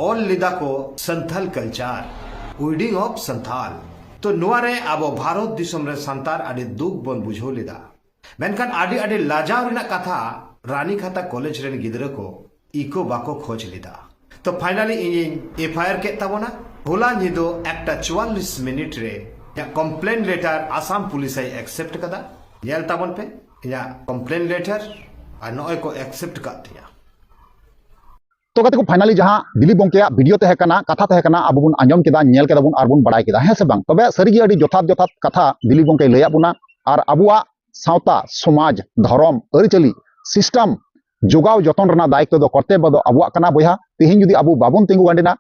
ᱚᱞ ᱞᱮᱫᱟ ᱠᱚ ᱥᱟᱱᱛᱷᱟᱞ ᱠᱟᱞᱪᱟᱨ, ᱩᱭᱰᱤᱝ ᱚᱯᱷ ᱥᱟᱱᱛᱷᱟᱞ᱾ ᱛᱚ ᱱᱚᱣᱟᱨᱮ ᱟᱵᱚ ᱵᱷᱟᱨᱚᱛ ᱫᱤᱥᱚᱢ ᱨᱮ ᱥᱟᱱᱛᱟᱲ ᱟᱹᱰᱤ ᱫᱩᱠ ᱵᱚᱱ ᱵᱩᱡᱷᱟᱹᱣ ᱞᱮᱫᱟ᱾ ᱢᱮᱱᱠᱷᱟᱱ ᱟᱹᱰᱤ ᱟᱹᱰᱤ ᱞᱟᱡᱟᱣ ᱨᱮᱱᱟᱜ ᱠᱟᱛᱷᱟ, ᱨᱟᱱᱤᱠᱷᱟᱛᱟ ᱠᱚᱞᱮᱡᱽ ᱨᱮᱱ ᱜᱤᱫᱽᱨᱟᱹ ᱠᱚ ᱤᱠᱳ ᱵᱟᱠᱚ ᱠᱷᱚᱡᱽ ᱞᱮᱫᱟ᱾ ᱛᱚ ᱯᱷᱟᱭᱱᱟᱞᱤ ᱤᱧᱤᱧ ᱮᱯᱷ ᱟᱭ ᱟᱨ ᱠᱮᱫ ᱛᱟᱵᱚᱱᱟ᱾ ᱦᱚᱞᱟ ᱧᱤᱫᱟᱹ ᱮᱠᱴᱟ ᱪᱩᱣᱟᱞᱞᱤᱥ ᱢᱤᱱᱤᱴ ᱨᱮ ᱤᱧᱟᱹᱜ ᱠᱚᱢᱯᱞᱮᱱ ᱞᱮᱴᱟᱨ ᱟᱥᱟᱢ ᱯᱩᱞᱤᱥ ᱮ ᱮᱠᱥᱮᱯᱴ ᱠᱟᱫᱟ᱾ ᱧᱮᱞ ᱛᱟᱵᱚᱱ ᱯᱮ ᱤᱧᱟᱹᱜ ᱠᱚᱢᱯᱞᱮᱱ ᱞᱮᱴᱟᱨ, ᱟᱨ ᱱᱚᱜᱼᱚᱭ ᱠᱚ ᱮᱠᱥᱮᱯᱴ ᱠᱟᱫ ᱛᱤᱧᱟ᱾ ᱛᱚ ᱜᱟᱛᱮ ᱠᱚ, ᱯᱷᱟᱭᱱᱟᱞᱤ ᱡᱟᱦᱟᱸ ᱫᱤᱞᱤᱯ ᱜᱚᱝᱠᱮᱭᱟᱜ ᱵᱷᱤᱰᱤᱭᱳ ᱛᱟᱦᱮᱸ ᱠᱟᱱᱟ, ᱠᱟᱛᱷᱟ ᱛᱟᱦᱮᱸ ᱠᱟᱱᱟ, ᱟᱵᱚ ᱵᱚᱱ ᱟᱸᱡᱚᱢ ᱠᱮᱫᱟ, ᱧᱮᱞ ᱠᱮᱫᱟ ᱵᱚᱱ ᱟᱨ ᱵᱚᱱ ᱵᱟᱲᱟᱭ ᱠᱮᱫᱟ, ᱦᱮᱸ ᱥᱮ ᱵᱟᱝ? ᱛᱚᱵᱮ ᱥᱟᱹᱨᱤᱜᱮ ᱟᱹᱰᱤ ᱡᱚᱛᱷᱟᱛ ᱡᱚᱛᱷᱟᱛ ᱠᱟᱛᱷᱟ ᱫᱤᱞᱤᱯ ᱜᱚᱝᱠᱮᱭ ᱞᱟᱹᱭᱟᱫ ᱵᱚᱱᱟ᱾ ᱟᱨ ᱟᱵᱚᱣᱟᱜ ᱥᱟᱶᱛᱟ, ᱥᱚᱢᱟᱡᱽ, ᱫᱷᱚᱨᱚᱢ, ᱟᱹᱨᱤᱪᱟᱹᱞᱤ, ᱥᱤᱥᱴᱮᱢ ᱡᱚᱜᱟᱣ ᱡᱚᱛᱚᱱ ᱨᱮᱱᱟᱜ ᱫᱟᱭᱤᱛᱛᱚ ᱫᱚ, ᱠᱚᱨᱛᱚᱵᱵᱚ ᱫᱚ ᱟᱵᱚᱣᱟᱜ ᱠᱟᱱᱟ ᱵᱚᱭᱦᱟ᱾ ᱛᱮᱦᱮᱧ ᱡᱩᱫᱤ ᱟᱵᱚ ᱵᱟᱵᱚᱱ ᱛᱤᱸᱜᱩ ᱜᱟᱸᱰᱮᱱᱟ,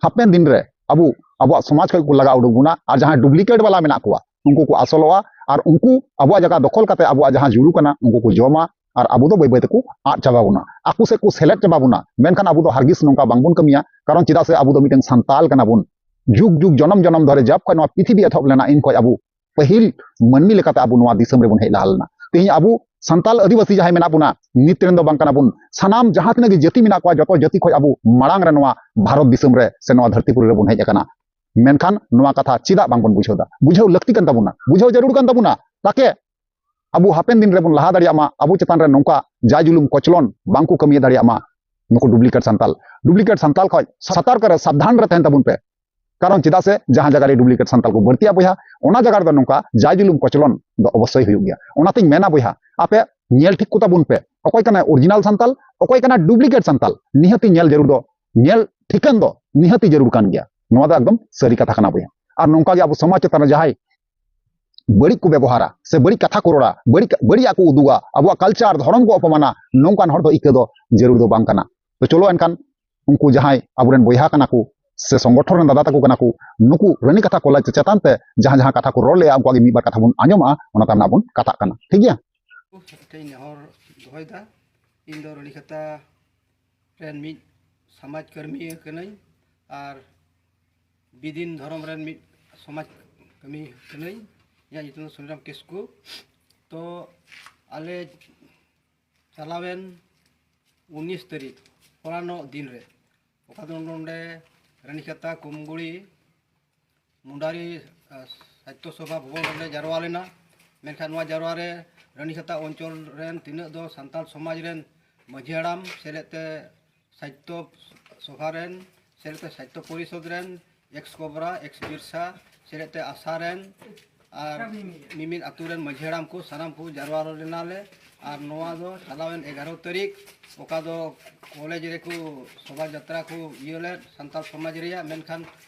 ᱦᱟᱯᱮᱱ ᱫᱤᱱ ᱨᱮ ᱟᱵᱚ ᱟᱵᱚᱣᱟᱜ ᱥᱚᱢᱟᱡᱽ ᱠᱷᱚᱱ ᱠᱚ ᱞᱟᱜᱟ ᱩᱰᱩᱠ ᱵᱚᱱᱟ, ᱟᱨ ᱡᱟᱦᱟᱸᱭ ᱰᱩᱯᱞᱤᱠᱮᱴ ᱵᱟᱞᱟ ᱢᱮᱱᱟᱜ ᱠᱚᱣᱟ, ᱩᱱᱠᱩ ᱠᱚ ᱟᱥᱚᱞᱚᱜᱼᱟ, ᱟᱨ ᱩᱱᱠᱩ ᱟᱵᱚᱣᱟᱜ ᱡᱟᱭᱜᱟ ᱫᱚᱠᱷᱚᱞ ᱠᱟᱛᱮ ᱟᱵᱚᱣᱟᱜ ᱡᱟᱦᱟᱸ ᱡᱩᱲᱩ ᱠᱟᱱᱟ, ᱩᱱᱠᱩ ᱠᱚ ᱡᱚᱢᱟ, ᱟᱨ ᱟᱵᱚ ᱫᱚ ᱵᱟᱹᱭ ᱵᱟᱹᱭ ᱛᱮᱠᱚ ᱟᱫ ᱪᱟᱵᱟ ᱵᱚᱱᱟ, ᱟᱠᱚ ᱥᱮᱫ ᱠᱚ ᱥᱮᱞᱮᱫ ᱪᱟᱵᱟ ᱵᱚᱱᱟ᱾ ᱢᱮᱱᱠᱷᱟᱱ ᱟᱵᱚ ᱫᱚ ᱦᱟᱨᱜᱤᱥ ᱱᱚᱝᱠᱟ ᱵᱟᱝᱵᱚᱱ ᱠᱟᱹᱢᱤᱭᱟ, ᱠᱟᱨᱚᱱ ᱪᱮᱫᱟᱜ ᱥᱮ ᱟᱵᱚ ᱫᱚ ᱢᱤᱫᱴᱮᱱ ᱥᱟᱱᱛᱟᱞ ᱠᱟᱱᱟ ᱵᱚᱱ᱾ ᱡᱩᱜᱽ ᱡᱩᱜᱽ ᱡᱚᱱᱚᱢ ᱡᱚᱱᱚᱢ ᱫᱷᱚᱨᱮ ᱡᱟᱵ ᱠᱷᱚᱱ ᱱᱚᱣᱟ ᱯᱨᱤᱛᱷᱤᱵᱤ ᱮᱛᱚᱦᱚᱵ ᱞᱮᱱᱟ, ᱤᱱ ᱠᱷᱚᱱ ᱟᱵᱚ ᱯᱟᱹᱦᱤᱞ ᱢᱟᱹᱱᱢᱤ ᱞᱮᱠᱟᱛᱮ ᱟᱵᱚ ᱱᱚᱣᱟ ᱫᱤᱥᱚᱢ ᱨᱮᱵᱚᱱ ᱦᱮᱡ ᱞᱟᱦᱟ ᱞᱮᱱᱟ᱾ ᱛᱮᱦᱮᱧ ᱟᱵᱚ ᱥᱟᱱᱛᱟᱞ ᱟᱹᱫᱤᱵᱟᱹᱥᱤ ᱡᱟᱦᱟᱸᱭ ᱢᱮᱱᱟᱜ ᱵᱚᱱᱟ, ᱱᱤᱛ ᱨᱮᱱ ᱫᱚ ᱵᱟᱝ ᱠᱟᱱᱟ ᱵᱚᱱ, ᱥᱟᱱᱟᱢ ᱡᱟᱦᱟᱸ ᱛᱤᱱᱟᱹᱜ ᱜᱮ ᱡᱟᱹᱛᱤ ᱢᱮᱱᱟᱜ ᱠᱚᱣᱟ, ᱡᱚᱛᱚ ᱡᱟᱹᱛᱤ ᱠᱷᱚᱱ ᱟᱵᱚ ᱢᱟᱲᱟᱝ ᱨᱮ ᱱᱚᱣᱟ ᱵᱷᱟᱨᱚᱛ ᱫᱤᱥᱚᱢ ᱨᱮ ᱥᱮ ᱱᱚᱣᱟ ᱫᱷᱟᱹᱨᱛᱤ ᱯᱩᱨᱤ ᱨᱮᱵᱚᱱ ᱦᱮᱡ ᱟᱠᱟᱱᱟ᱾ ᱢᱮᱱᱠᱷᱟᱱ ᱱᱚᱣᱟ ᱠᱟᱛᱷᱟ ᱪᱮᱫᱟᱜ ᱵᱟᱝᱵᱚᱱ ᱵᱩᱡᱷᱟᱹᱣ ᱮᱫᱟ? ᱵᱩᱡᱷᱟᱹᱣ ᱞᱟᱹᱠᱛᱤ ᱠᱟᱱ ᱛᱟᱵᱚᱱᱟ, ᱵᱩᱡᱷᱟᱹᱣ ᱡᱟᱹᱨᱩᱲ ᱠᱟᱱ ᱛᱟᱵᱚᱱᱟ, ᱛᱟᱠᱮ ᱟᱵᱚ ᱦᱟᱯᱮᱱ ᱫᱤᱱ ᱨᱮᱵᱚᱱ ᱞᱟᱦᱟ ᱫᱟᱲᱮᱭᱟᱜ ᱢᱟ, ᱟᱵᱚ ᱪᱮᱛᱟᱱ ᱨᱮ ᱱᱚᱝᱠᱟ ᱡᱟᱭ ᱡᱩᱞᱩᱢ ᱠᱚᱪᱞᱚᱱ ᱵᱟᱝ ᱠᱚ ᱠᱟᱹᱢᱤ ᱫᱟᱲᱮᱭᱟᱜ ᱢᱟ ᱱᱩᱠᱩ ᱰᱩᱯᱞᱤᱠᱮᱴ ᱥᱟᱱᱛᱟᱞ᱾ ᱰᱩᱯᱞᱤᱠᱮᱴ ᱥᱟᱱᱛᱟᱞ ᱠᱷᱚᱱ ᱥᱚᱛᱚᱨᱠ ᱨᱮ, ᱥᱟᱵᱫᱷᱟᱱ ᱨᱮ ᱛᱟᱦᱮᱱ ᱛᱟᱵᱚᱱ ᱯᱮ᱾ ᱠᱟᱨᱚᱱ ᱪᱮᱫᱟᱜ ᱥᱮ ᱡᱟᱦᱟᱸ ᱡᱟᱭᱜᱟ ᱨᱮ ᱰᱩᱯᱞᱤᱠᱮᱴ ᱥᱟᱱᱛᱟᱞ ᱠᱚ ᱵᱟᱹᱲᱛᱤᱜᱼᱟ ᱵᱚᱭᱦᱟ, ᱚᱱᱟ ᱡᱟᱭᱜᱟ ᱨᱮᱫᱚ ᱱᱚᱝᱠᱟ ᱡᱟᱭ ᱡᱩᱞᱩᱢ ᱠᱚᱪᱞᱚᱱ ᱫᱚ ᱚᱵᱚᱥᱥᱳᱭ ᱦᱩᱭᱩᱜ ᱜᱮᱭᱟ᱾ ᱚᱱᱟᱛᱤᱧ ᱢᱮᱱᱟ ᱵᱚᱭᱦᱟ, ᱟᱯᱮ ᱧᱮᱞ ᱴᱷᱤᱠ ᱠᱚᱛᱟ ᱵᱚᱱ ᱯᱮ, ᱚᱠᱚᱭ ᱠᱟᱱᱟᱭ ᱚᱨᱤᱡᱤᱱᱟᱞ ᱥᱟᱱᱛᱟᱞ, ᱚᱠᱚᱭ ᱠᱟᱱᱟᱭ ᱰᱩᱯᱞᱤᱠᱮᱴ ᱥᱟᱱᱛᱟᱞ᱾ ᱱᱤᱦᱟᱹᱛᱤ ᱧᱮᱞ ᱡᱟᱹᱨᱩᱲ ᱫᱚ, ᱧᱮᱞ ᱴᱷᱤᱠᱟᱹᱱ ᱫᱚ ᱱᱤᱦᱟᱹᱛᱤ ᱡᱟᱹᱨᱩᱲ ᱠᱟᱱ ᱜᱮᱭᱟ᱾ ᱱᱚᱣᱟ ᱫᱚ ᱮᱠᱫᱚᱢ ᱥᱟᱹᱨᱤ ᱠᱟᱛᱷᱟ ᱠᱟᱱᱟ ᱵᱚᱭᱦᱟ᱾ ᱟᱨ ᱱᱚᱝᱠᱟ ᱜᱮ ᱟᱵᱚ ᱥᱚᱢᱟᱡᱽ ᱪᱮᱛᱟᱱ ᱨᱮ ᱡᱟᱦᱟᱸᱭ ᱵᱟᱹᱲᱤᱡ ᱠᱚ ᱵᱮᱵᱚᱦᱟᱨᱟ ᱥᱮ ᱵᱟᱹᱲᱤᱡ ᱠᱟᱛᱷᱟ ᱠᱚ ᱨᱚᱲᱟ, ᱵᱟᱹᱲᱤᱡ, ᱵᱟᱹᱲᱤᱡᱟᱜ ᱠᱚ ᱩᱫᱩᱜᱟ, ᱟᱵᱚᱣᱟᱜ ᱠᱟᱞᱪᱟᱨ, ᱫᱷᱚᱨᱚᱢ ᱠᱚ ᱚᱯᱚᱢᱟᱱᱟ, ᱱᱚᱝᱠᱟᱱ ᱦᱚᱲ ᱫᱚ ᱤᱠᱟᱹ ᱫᱚ ᱡᱟᱹᱨᱩᱲ ᱫᱚ ᱵᱟᱝ ᱠᱟᱱᱟ᱾ ᱛᱚ ᱪᱚᱞᱚ ᱮᱱᱠᱷᱟᱱ ᱩᱱᱠᱩ ᱡᱟᱦᱟᱸᱭ ᱟᱵᱚᱨᱮᱱ ᱵᱚᱭᱦᱟ ᱠᱟᱱᱟ ᱠᱚ ᱥᱮ ᱥᱚᱝᱜᱚᱴᱷᱚᱱ ᱨᱮᱱ ᱫᱟᱫᱟ ᱛᱟᱠᱚ ᱠᱟᱱᱟ ᱠᱚ, ᱱᱩᱠᱩ ᱨᱟᱹᱱᱤᱠᱟᱛᱷᱟ ᱠᱚᱞᱮᱡᱽ ᱪᱮᱛᱟᱱ ᱛᱮ ᱡᱟᱦᱟᱸ ᱡᱟᱦᱟᱸ ᱠᱟᱛᱷᱟ ᱠᱚ ᱨᱚᱲ ᱞᱮᱜᱼᱟ, ᱩᱱᱠᱩᱣᱟᱜ ᱜᱮ ᱢᱤᱫ ᱵᱟᱨ ᱠᱟᱛᱷᱟ ᱵᱚᱱ ᱟᱸᱡᱚᱢᱟ, ᱚᱱᱟ ᱛᱟᱭᱚᱢ ᱱᱟᱜ ᱵᱚᱱ ᱠᱟᱛᱷᱟᱜ ᱠᱟᱱᱟ᱾ ᱴᱷᱤᱠ ᱜᱮᱭᱟ? ᱴᱷᱮᱱ ᱱᱮᱦᱚᱨ ᱫᱚᱦᱚᱭᱮᱫᱟ, ᱤᱧ ᱫᱚ ᱨᱟᱹᱱᱤᱠᱟᱛᱷᱟ ᱨᱮᱱ ᱢᱤᱫ ᱥᱚᱢᱟᱡᱽ ᱠᱟᱹᱢᱤᱭᱟᱹ ᱠᱟᱹᱱᱟᱹᱧ ᱟᱨ ᱵᱤᱫᱤᱱ ᱫᱷᱚᱨᱚᱢ ᱨᱮᱱ ᱢᱤᱫ ᱥᱚᱢᱟᱡᱽ ᱠᱟᱹᱢᱤ ᱠᱟᱹᱱᱟᱹᱧ᱾ ᱤᱧᱟᱹᱜ ᱧᱩᱛᱩᱢ ᱫᱚ ᱥᱩᱱᱤᱨᱟᱢ ᱠᱤᱥᱠᱩ᱾ ᱛᱚ ᱟᱞᱮ ᱪᱟᱞᱟᱣᱮᱱ ᱩᱱᱤᱥ ᱛᱟᱹᱨᱤᱠᱷ ᱦᱚᱞᱟᱱᱚᱜ ᱫᱤᱱ ᱨᱮ, ᱚᱠᱟ ᱫᱚ ᱱᱚᱰᱮ ᱨᱟᱱᱤᱠᱷᱟᱛᱟ ᱠᱩᱢᱜᱩᱲᱤ ᱢᱩᱱᱰᱟᱨᱤ ᱥᱟᱦᱤᱛᱛᱚ ᱥᱚᱵᱷᱟ ᱵᱷᱚᱵᱚᱱ ᱨᱮᱞᱮ ᱡᱟᱨᱣᱟ ᱞᱮᱱᱟ᱾ ᱢᱮᱱᱠᱷᱟᱱ ᱱᱚᱣᱟ ᱡᱟᱨᱣᱟ ᱨᱮ ᱨᱟᱱᱤᱠᱷᱟᱛᱟ ᱚᱧᱪᱚᱞ ᱨᱮᱱ ᱛᱤᱱᱟᱹᱜ ᱫᱚ ᱥᱟᱱᱛᱟᱲ ᱥᱚᱢᱟᱡᱽ ᱨᱮᱱ ᱢᱟᱹᱡᱷᱤ ᱦᱟᱲᱟᱢ, ᱥᱮᱞᱮᱫ ᱛᱮ ᱥᱟᱦᱤᱛᱛᱚ ᱥᱚᱵᱷᱟ ᱨᱮᱱ, ᱥᱮᱞᱮᱫ ᱛᱮ ᱥᱟᱦᱤᱛᱛᱚ ᱯᱚᱨᱤᱥᱚᱫᱽ ᱨᱮᱱ, ᱮᱠᱥ ᱠᱚᱵᱨᱟ, ᱮᱠᱥ ᱵᱤᱨᱥᱟ, ᱥᱮᱞᱮᱫ ᱛᱮ ᱟᱥᱟ ᱨᱮᱱ ᱟᱨ ᱢᱤᱢᱤᱫ ᱟᱹᱛᱩ ᱨᱮᱱ ᱢᱟᱹᱡᱷᱤ ᱦᱟᱲᱟᱢ ᱠᱚ, ᱥᱟᱱᱟᱢ ᱠᱚ ᱡᱟᱨᱣᱟ ᱞᱮᱱᱟᱞᱮ᱾ ᱟᱨ ᱱᱚᱣᱟ ᱫᱚ ᱪᱟᱞᱟᱣᱮᱱ ᱮᱜᱟᱨᱚ ᱛᱟᱹᱨᱤᱠᱷ, ᱚᱠᱟ ᱫᱚ ᱠᱚᱞᱮᱡᱽ ᱨᱮᱠᱚ ᱥᱚᱵᱷᱟ ᱡᱟᱛᱨᱟ ᱠᱚ ᱤᱭᱟᱹ ᱞᱮᱫ ᱥᱟᱱᱛᱟᱲ ᱥᱚᱢᱟᱡᱽ ᱨᱮᱭᱟᱜ᱾ ᱢᱮᱱᱠᱷᱟᱱ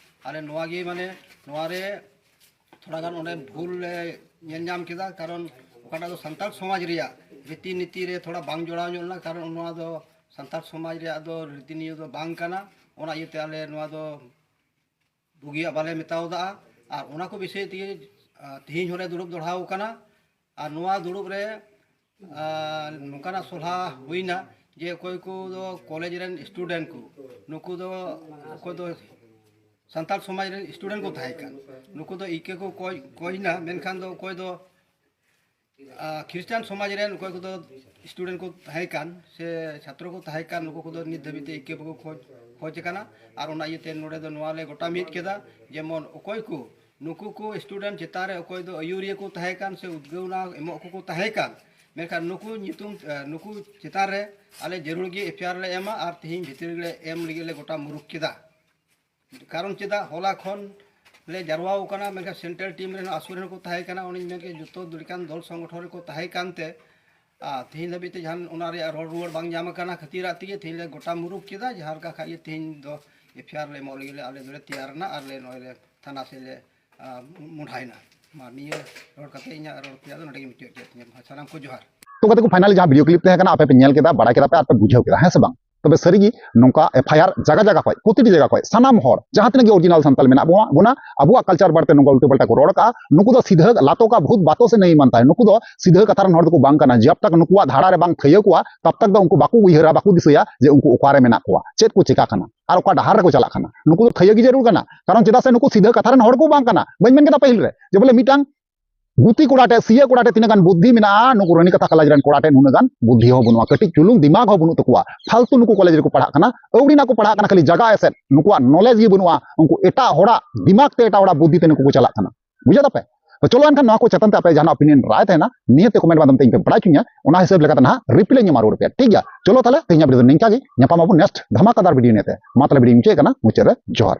ᱟᱞᱮ ᱱᱚᱣᱟ ᱜᱮ, ᱢᱟᱱᱮ, ᱱᱚᱣᱟ ᱨᱮ ᱛᱷᱚᱲᱟ ᱜᱟᱱ ᱚᱸᱰᱮ ᱵᱷᱩᱞ ᱞᱮ ᱧᱮᱞ ᱧᱟᱢ ᱠᱮᱫᱟ, ᱠᱟᱨᱚᱱ ᱚᱠᱟᱴᱟᱜ ᱫᱚ ᱥᱟᱱᱛᱟᱲ ᱥᱚᱢᱟᱡᱽ ᱨᱮᱭᱟᱜ ᱨᱤᱛᱤ ᱱᱤᱛᱤ ᱨᱮ ᱛᱷᱚᱲᱟ ᱵᱟᱝ ᱡᱚᱲᱟᱣ ᱧᱚᱜ ᱞᱮᱱᱟ, ᱠᱟᱨᱚᱱ ᱱᱚᱣᱟ ᱫᱚ ᱥᱟᱱᱛᱟᱲ ᱥᱚᱢᱟᱡᱽ ᱨᱮᱭᱟᱜ ᱫᱚ ᱨᱤᱛᱤ ᱱᱤᱭᱚᱢ ᱫᱚ ᱵᱟᱝ ᱠᱟᱱᱟ᱾ ᱚᱱᱟ ᱤᱭᱟᱹᱛᱮ ᱟᱞᱮ ᱱᱚᱣᱟ ᱫᱚ ᱵᱩᱜᱤᱭᱟᱜ ᱵᱟᱞᱮ ᱢᱮᱛᱟᱣ ᱫᱟᱜᱼᱟ᱾ ᱟᱨ ᱚᱱᱟ ᱠᱚ ᱵᱤᱥᱚᱭ ᱛᱮᱜᱮ, ᱟ, ᱛᱮᱦᱮᱧ ᱦᱚᱸᱞᱮ ᱫᱩᱲᱩᱵ ᱫᱚᱲᱦᱟᱣ ᱠᱟᱱᱟ᱾ ᱟᱨ ᱱᱚᱣᱟ ᱫᱩᱲᱩᱵ ᱨᱮ, ᱟ, ᱱᱚᱝᱠᱟᱱᱟᱜ ᱥᱚᱞᱦᱟ ᱦᱩᱭᱱᱟ ᱡᱮ ᱚᱠᱚᱭ ᱠᱚ ᱫᱚ ᱠᱚᱞᱮᱡᱽ ᱨᱮᱱ ᱥᱴᱩᱰᱮᱱᱴ ᱠᱚ, ᱱᱩᱠᱩ ᱫᱚ ᱚᱠᱚᱭ ᱫᱚ ᱥᱟᱱᱛᱟᱲ ᱥᱚᱢᱟᱡᱽ ᱨᱮᱱ ᱥᱴᱩᱰᱮᱱᱴ ᱠᱚ ᱛᱟᱦᱮᱸ ᱠᱟᱱ, ᱱᱩᱠᱩ ᱫᱚ ᱤᱠᱟᱹ ᱠᱚ ᱠᱚᱭ, ᱠᱚᱭᱱᱟ, ᱢᱮᱱᱠᱷᱟᱱ ᱫᱚ ᱚᱠᱚᱭ ᱫᱚ ᱟᱨ ᱠᱷᱨᱤᱥᱴᱟᱱ ᱥᱚᱢᱟᱡᱽ ᱨᱮᱱ ᱚᱠᱚᱭ ᱠᱚᱫᱚ ᱥᱴᱩᱰᱮᱱᱴ ᱠᱚ ᱛᱟᱦᱮᱸ ᱠᱟᱱ ᱥᱮ ᱪᱷᱟᱛᱨᱚ ᱠᱚ ᱛᱟᱦᱮᱸ ᱠᱟᱱ, ᱱᱩᱠᱩ ᱠᱚᱫᱚ ᱱᱤᱛ ᱫᱷᱟᱹᱵᱤᱡ ᱛᱮ ᱤᱠᱟᱹ ᱵᱟᱠᱚ ᱠᱷᱚᱡᱽ, ᱠᱷᱚᱡᱽ ᱟᱠᱟᱱᱟ᱾ ᱟᱨ ᱚᱱᱟ ᱤᱭᱟᱹᱛᱮ ᱱᱚᱰᱮ ᱫᱚ ᱱᱚᱣᱟ ᱞᱮ ᱜᱚᱴᱟ ᱢᱤᱫ ᱠᱮᱫᱟ, ᱡᱮᱢᱚᱱ ᱚᱠᱚᱭ ᱠᱚ ᱱᱩᱠᱩ ᱠᱚ ᱥᱴᱩᱰᱮᱱᱴ ᱪᱮᱛᱟᱱ ᱨᱮ ᱚᱠᱚᱭ ᱫᱚ ᱟᱹᱭᱩᱨᱤᱭᱟᱹ ᱠᱚ ᱛᱟᱦᱮᱸ ᱠᱟᱱ ᱥᱮ ᱩᱫᱽᱜᱟᱹᱣᱱᱟ ᱮᱢᱚᱜ ᱠᱚᱠᱚ ᱛᱟᱦᱮᱸ ᱠᱟᱱ, ᱢᱮᱱᱠᱷᱟᱱ ᱱᱩᱠᱩ ᱧᱩᱛᱩᱢ, ᱮ, ᱱᱩᱠᱩ ᱪᱮᱛᱟᱱ ᱨᱮ ᱟᱞᱮ ᱡᱟᱹᱨᱩᱲ ᱜᱮ ᱮᱯᱷ ᱟᱭ ᱟᱨ ᱞᱮ ᱮᱢᱟ ᱟᱨ ᱛᱮᱦᱮᱧ ᱵᱷᱤᱛᱨᱤ ᱨᱮᱞᱮ ᱮᱢ ᱞᱟᱹᱜᱤᱫ ᱞᱮ ᱜᱚᱴᱟ ᱢᱩᱨᱩᱠ ᱠᱮᱫᱟ᱾ ᱠᱟᱨᱚᱱ ᱪᱮᱫᱟᱜ ᱦᱚᱞᱟ ᱠᱷᱚᱱ ᱞᱮ ᱡᱟᱨᱣᱟ ᱟᱠᱟᱱᱟ, ᱢᱮᱱᱠᱷᱟᱱ ᱥᱮᱱᱴᱨᱟᱞ ᱴᱤᱢ ᱨᱮᱱ ᱟᱥᱩᱨ ᱨᱮᱱ ᱠᱚ ᱛᱟᱦᱮᱸ ᱠᱟᱱᱟ, ᱚᱱᱮᱧ ᱢᱮᱱ ᱠᱮᱫ ᱡᱚᱛᱚ ᱞᱮᱠᱟᱱ ᱫᱚᱞ ᱥᱚᱝᱜᱚᱴᱷᱚᱱ ᱨᱮᱠᱚ ᱛᱟᱦᱮᱸ ᱠᱟᱱᱛᱮ, ᱟᱨ ᱛᱮᱦᱮᱧ ᱫᱷᱟᱹᱵᱤᱡ ᱛᱮ ᱡᱟᱦᱟᱱ ᱚᱱᱟ ᱨᱮᱭᱟᱜ ᱨᱚᱲ ᱨᱩᱣᱟᱹᱲ ᱵᱟᱝ ᱧᱟᱢ ᱟᱠᱟᱱᱟ ᱠᱷᱟᱹᱛᱤᱨᱟᱜ ᱛᱮᱜᱮ ᱛᱮᱦᱮᱧ ᱞᱮ ᱜᱚᱴᱟ ᱢᱩᱨᱩᱠ ᱠᱮᱫᱟ᱾ ᱡᱟᱦᱟᱸ ᱞᱮᱠᱟ ᱠᱷᱟᱡ ᱜᱮ ᱛᱮᱦᱮᱧ ᱫᱚ ᱮᱯᱷ ᱟᱭ ᱟᱨ ᱞᱮ ᱮᱢᱚᱜ ᱞᱟᱹᱜᱤᱫ ᱞᱮ, ᱟᱞᱮ ᱫᱚᱞᱮ ᱛᱮᱭᱟᱨ ᱮᱱᱟ ᱟᱨ ᱞᱮ ᱱᱚᱜᱼᱚᱭ ᱞᱮ ᱛᱷᱟᱱᱟ ᱥᱮᱫ ᱞᱮ, ᱟᱨ ᱢᱚᱦᱰᱟᱭᱮᱱᱟ᱾ ᱢᱟ ᱱᱤᱭᱟᱹ ᱨᱚᱲ ᱠᱟᱛᱮ ᱤᱧᱟᱹᱜ ᱨᱚᱲ ᱛᱮᱭᱟᱜ ᱫᱚ ᱱᱚᱰᱮ ᱜᱮ ᱢᱩᱪᱟᱹᱫ ᱠᱮᱫ ᱛᱤᱧᱟᱹ᱾ ᱢᱟ ᱥᱟᱱᱟᱢ ᱠᱚ ᱡᱚᱦᱟᱨ᱾ ᱛᱚ ᱜᱟᱛᱮ ᱠᱚ, ᱯᱷᱟᱭᱱᱟᱞ ᱡᱟᱦᱟᱸ ᱵᱷᱤᱰᱤᱭᱳ ᱠᱞᱤᱯ ᱛᱟᱦᱮᱸ ᱠᱟᱱᱟ, ᱟᱯᱮ ᱯᱮ ᱧᱮᱞ ᱠᱮᱫᱟ, ᱵᱟᱲᱟᱭ ᱠᱮᱫᱟ ᱯᱮ ᱟᱨ ᱯᱮ ᱵᱩᱡᱷᱟᱹᱣ ᱠᱮᱫᱟ, ᱦᱮᱸ ᱥᱮ ᱵᱟᱝ? ᱛᱚᱵᱮ ᱥᱟᱹᱨᱤᱜᱮ ᱱᱚᱝᱠᱟ ᱮᱯᱷ ᱟᱭ ᱟᱨ ᱡᱟᱭᱜᱟ ᱡᱟᱭᱜᱟ ᱠᱷᱚᱱ, ᱯᱨᱚᱛᱤᱴᱤ ᱡᱟᱭᱜᱟ ᱠᱷᱚᱱ ᱥᱟᱱᱟᱢ ᱦᱚᱲ ᱡᱟᱦᱟᱸ ᱛᱤᱱᱟᱹᱜ ᱜᱮ ᱚᱨᱤᱡᱤᱱᱟᱞ ᱥᱟᱱᱛᱟᱞ ᱢᱮᱱᱟᱜ ᱵᱚᱱᱟ, ᱵᱚᱱᱟ, ᱟᱵᱚᱣᱟᱜ ᱠᱟᱞᱪᱟᱨ ᱵᱟᱨᱮᱛᱮ ᱱᱚᱝᱠᱟ ᱩᱞᱴᱟᱹ ᱯᱟᱞᱴᱟ ᱠᱚ ᱨᱚᱲ ᱠᱟᱜᱼᱟ, ᱱᱩᱠᱩ ᱫᱚ ᱥᱤᱫᱷᱟᱹ ᱞᱟᱛᱚ ᱠᱟ ᱵᱷᱩᱛ ᱵᱟᱛᱚ ᱥᱮ ᱱᱟᱹᱭ ᱢᱟᱱᱛᱟᱭ, ᱱᱩᱠᱩ ᱫᱚ ᱥᱤᱫᱷᱟᱹ ᱠᱟᱛᱷᱟ ᱨᱮᱱ ᱦᱚᱲ ᱫᱚᱠᱚ ᱵᱟᱝ ᱠᱟᱱᱟ᱾ ᱡᱟᱵ ᱛᱟᱠ ᱱᱩᱠᱩᱣᱟᱜ ᱫᱷᱟᱲᱟ ᱨᱮ ᱵᱟᱝ ᱛᱷᱟᱹᱭᱟᱹ ᱠᱚᱣᱟ, ᱛᱟᱵ ᱛᱟᱠ ᱫᱚ ᱩᱱᱠᱩ ᱵᱟᱠᱚ ᱩᱭᱦᱟᱹᱨᱟ, ᱵᱟᱠᱚ ᱫᱤᱥᱟᱹᱭᱟ ᱡᱮ ᱩᱱᱠᱩ ᱚᱠᱟᱨᱮ ᱢᱮᱱᱟᱜ ᱠᱚᱣᱟ, ᱪᱮᱫ ᱠᱚ ᱪᱮᱠᱟ ᱠᱟᱱᱟ ᱟᱨ ᱚᱠᱟ ᱰᱟᱦᱟᱨ ᱨᱮᱠᱚ ᱪᱟᱞᱟᱜ ᱠᱟᱱᱟ᱾ ᱱᱩᱠᱩ ᱫᱚ ᱛᱷᱟᱹᱭᱟᱹ ᱜᱮ ᱡᱟᱹᱨᱩᱲ ᱠᱟᱱᱟ, ᱠᱟᱨᱚᱱ ᱪᱮᱫᱟᱜ ᱥᱮ ᱱᱩᱠᱩ ᱥᱤᱫᱷᱟᱹ ᱠᱟᱛᱷᱟ ᱨᱮᱱ ᱦᱚᱲ ᱠᱚ ᱵᱟᱝ ᱠᱟᱱᱟ᱾ ᱵᱟᱹᱧ ᱢᱮᱱ ᱠᱮᱫᱟ ᱯᱟᱹᱦᱤᱞ ᱨᱮ ᱡᱮ ᱵᱚᱞᱮ ᱢᱤᱫᱴᱟᱝ ᱜᱩᱛᱤ ᱠᱚᱲᱟ ᱴᱷᱮᱡ, ᱥᱤᱭᱟᱹ ᱠᱚᱲᱟ ᱴᱷᱮᱡ ᱛᱤᱱᱟᱹᱜ ᱜᱟᱱ ᱵᱩᱫᱽᱫᱷᱤ ᱢᱮᱱᱟᱜᱼᱟ, ᱱᱩᱠᱩ ᱨᱟᱹᱱᱤ ᱠᱟᱛᱷᱟ ᱠᱟᱞᱟᱡᱽ ᱨᱮᱱ ᱠᱚᱲᱟ ᱴᱷᱮᱡ ᱱᱩᱱᱟᱹᱜ ᱜᱟᱱ ᱵᱩᱫᱽᱫᱷᱤ ᱦᱚᱸ ᱵᱟᱹᱱᱩᱜᱼᱟ, ᱠᱟᱹᱴᱤᱡ ᱪᱩᱞᱩᱝ ᱫᱤᱢᱟᱜᱽ ᱦᱚᱸ ᱵᱟᱹᱱᱩᱜ ᱛᱟᱠᱚᱣᱟ᱾ ᱯᱷᱟᱞᱛᱩ ᱱᱩᱠᱩ ᱠᱚᱞᱮᱡᱽ ᱨᱮᱠᱚ ᱯᱟᱲᱦᱟᱜ ᱠᱟᱱᱟ, ᱟᱹᱣᱲᱤ ᱱᱟᱜ ᱠᱚ ᱯᱟᱲᱦᱟᱜ ᱠᱟᱱᱟ, ᱠᱷᱟᱹᱞᱤ ᱡᱟᱜᱟ ᱮᱥᱮᱫ, ᱱᱩᱠᱩᱣᱟᱜ ᱱᱚᱞᱮᱡᱽ ᱜᱮ ᱵᱟᱹᱱᱩᱜᱼᱟ, ᱩᱱᱠᱩ ᱮᱴᱟᱜ ᱦᱚᱲᱟᱜ ᱫᱤᱢᱟᱜᱽ ᱛᱮ ᱮᱴᱟᱜ ᱦᱚᱲᱟᱜ ᱵᱩᱫᱽᱫᱷᱤ ᱛᱮ ᱱᱩᱠᱩ ᱠᱚ ᱪᱟᱞᱟᱜ ᱠᱟᱱᱟ᱾ ᱵᱩᱡᱷᱟᱹᱣ ᱫᱟᱯᱮ? ᱛᱚ ᱪᱚᱞᱚ ᱮᱱᱠᱷᱟᱱ ᱱᱚᱣᱟ ᱠᱚ ᱪᱮᱛᱟᱱ ᱛᱮ ᱟᱯᱮ ᱡᱟᱦᱟᱱᱟᱜ ᱚᱯᱤᱱᱤᱭᱚᱱ ᱨᱟᱭ ᱛᱟᱦᱮᱱᱟ, ᱱᱤᱦᱟᱹᱛ ᱛᱮ ᱠᱚᱢᱮᱱᱴ ᱢᱟᱫᱽᱫᱷᱚᱢ ᱛᱮ ᱤᱧ ᱯᱮ ᱵᱟᱲᱟᱭ ᱦᱚᱪᱚᱧᱟ, ᱚᱱᱟ ᱦᱤᱥᱟᱹᱵ ᱞᱮᱠᱟᱛᱮ ᱱᱟᱦᱟᱜ ᱨᱤᱯᱞᱟᱭ ᱤᱧ ᱮᱢᱟ ᱨᱩᱣᱟᱹᱲ ᱯᱮᱭᱟ, ᱴᱷᱤᱠ ᱜᱮᱭᱟ? ᱪᱚᱞᱚ ᱛᱟᱦᱞᱮ ᱛᱮᱦᱮᱧᱟᱜ ᱵᱷᱤᱰᱤᱭᱳ ᱫᱚ ᱱᱤᱝᱠᱟ ᱜᱮ, ᱧᱟᱯᱟᱢ ᱟᱵᱚᱱ ᱱᱮᱠᱥᱴ ᱫᱷᱟᱢᱟᱠᱟᱫᱟᱨ ᱵᱷᱤᱰᱤᱭᱳ ᱱᱤᱭᱟᱹ ᱛᱮ᱾ ᱢᱟ ᱛᱟᱦᱞᱮ ᱵᱷᱤᱰᱤᱭᱳ ᱢᱩᱪᱟᱹᱫ ᱠᱟᱱᱟ, ᱢᱩᱪᱟᱹᱫ ᱨᱮ ᱡᱚᱦᱟᱨ᱾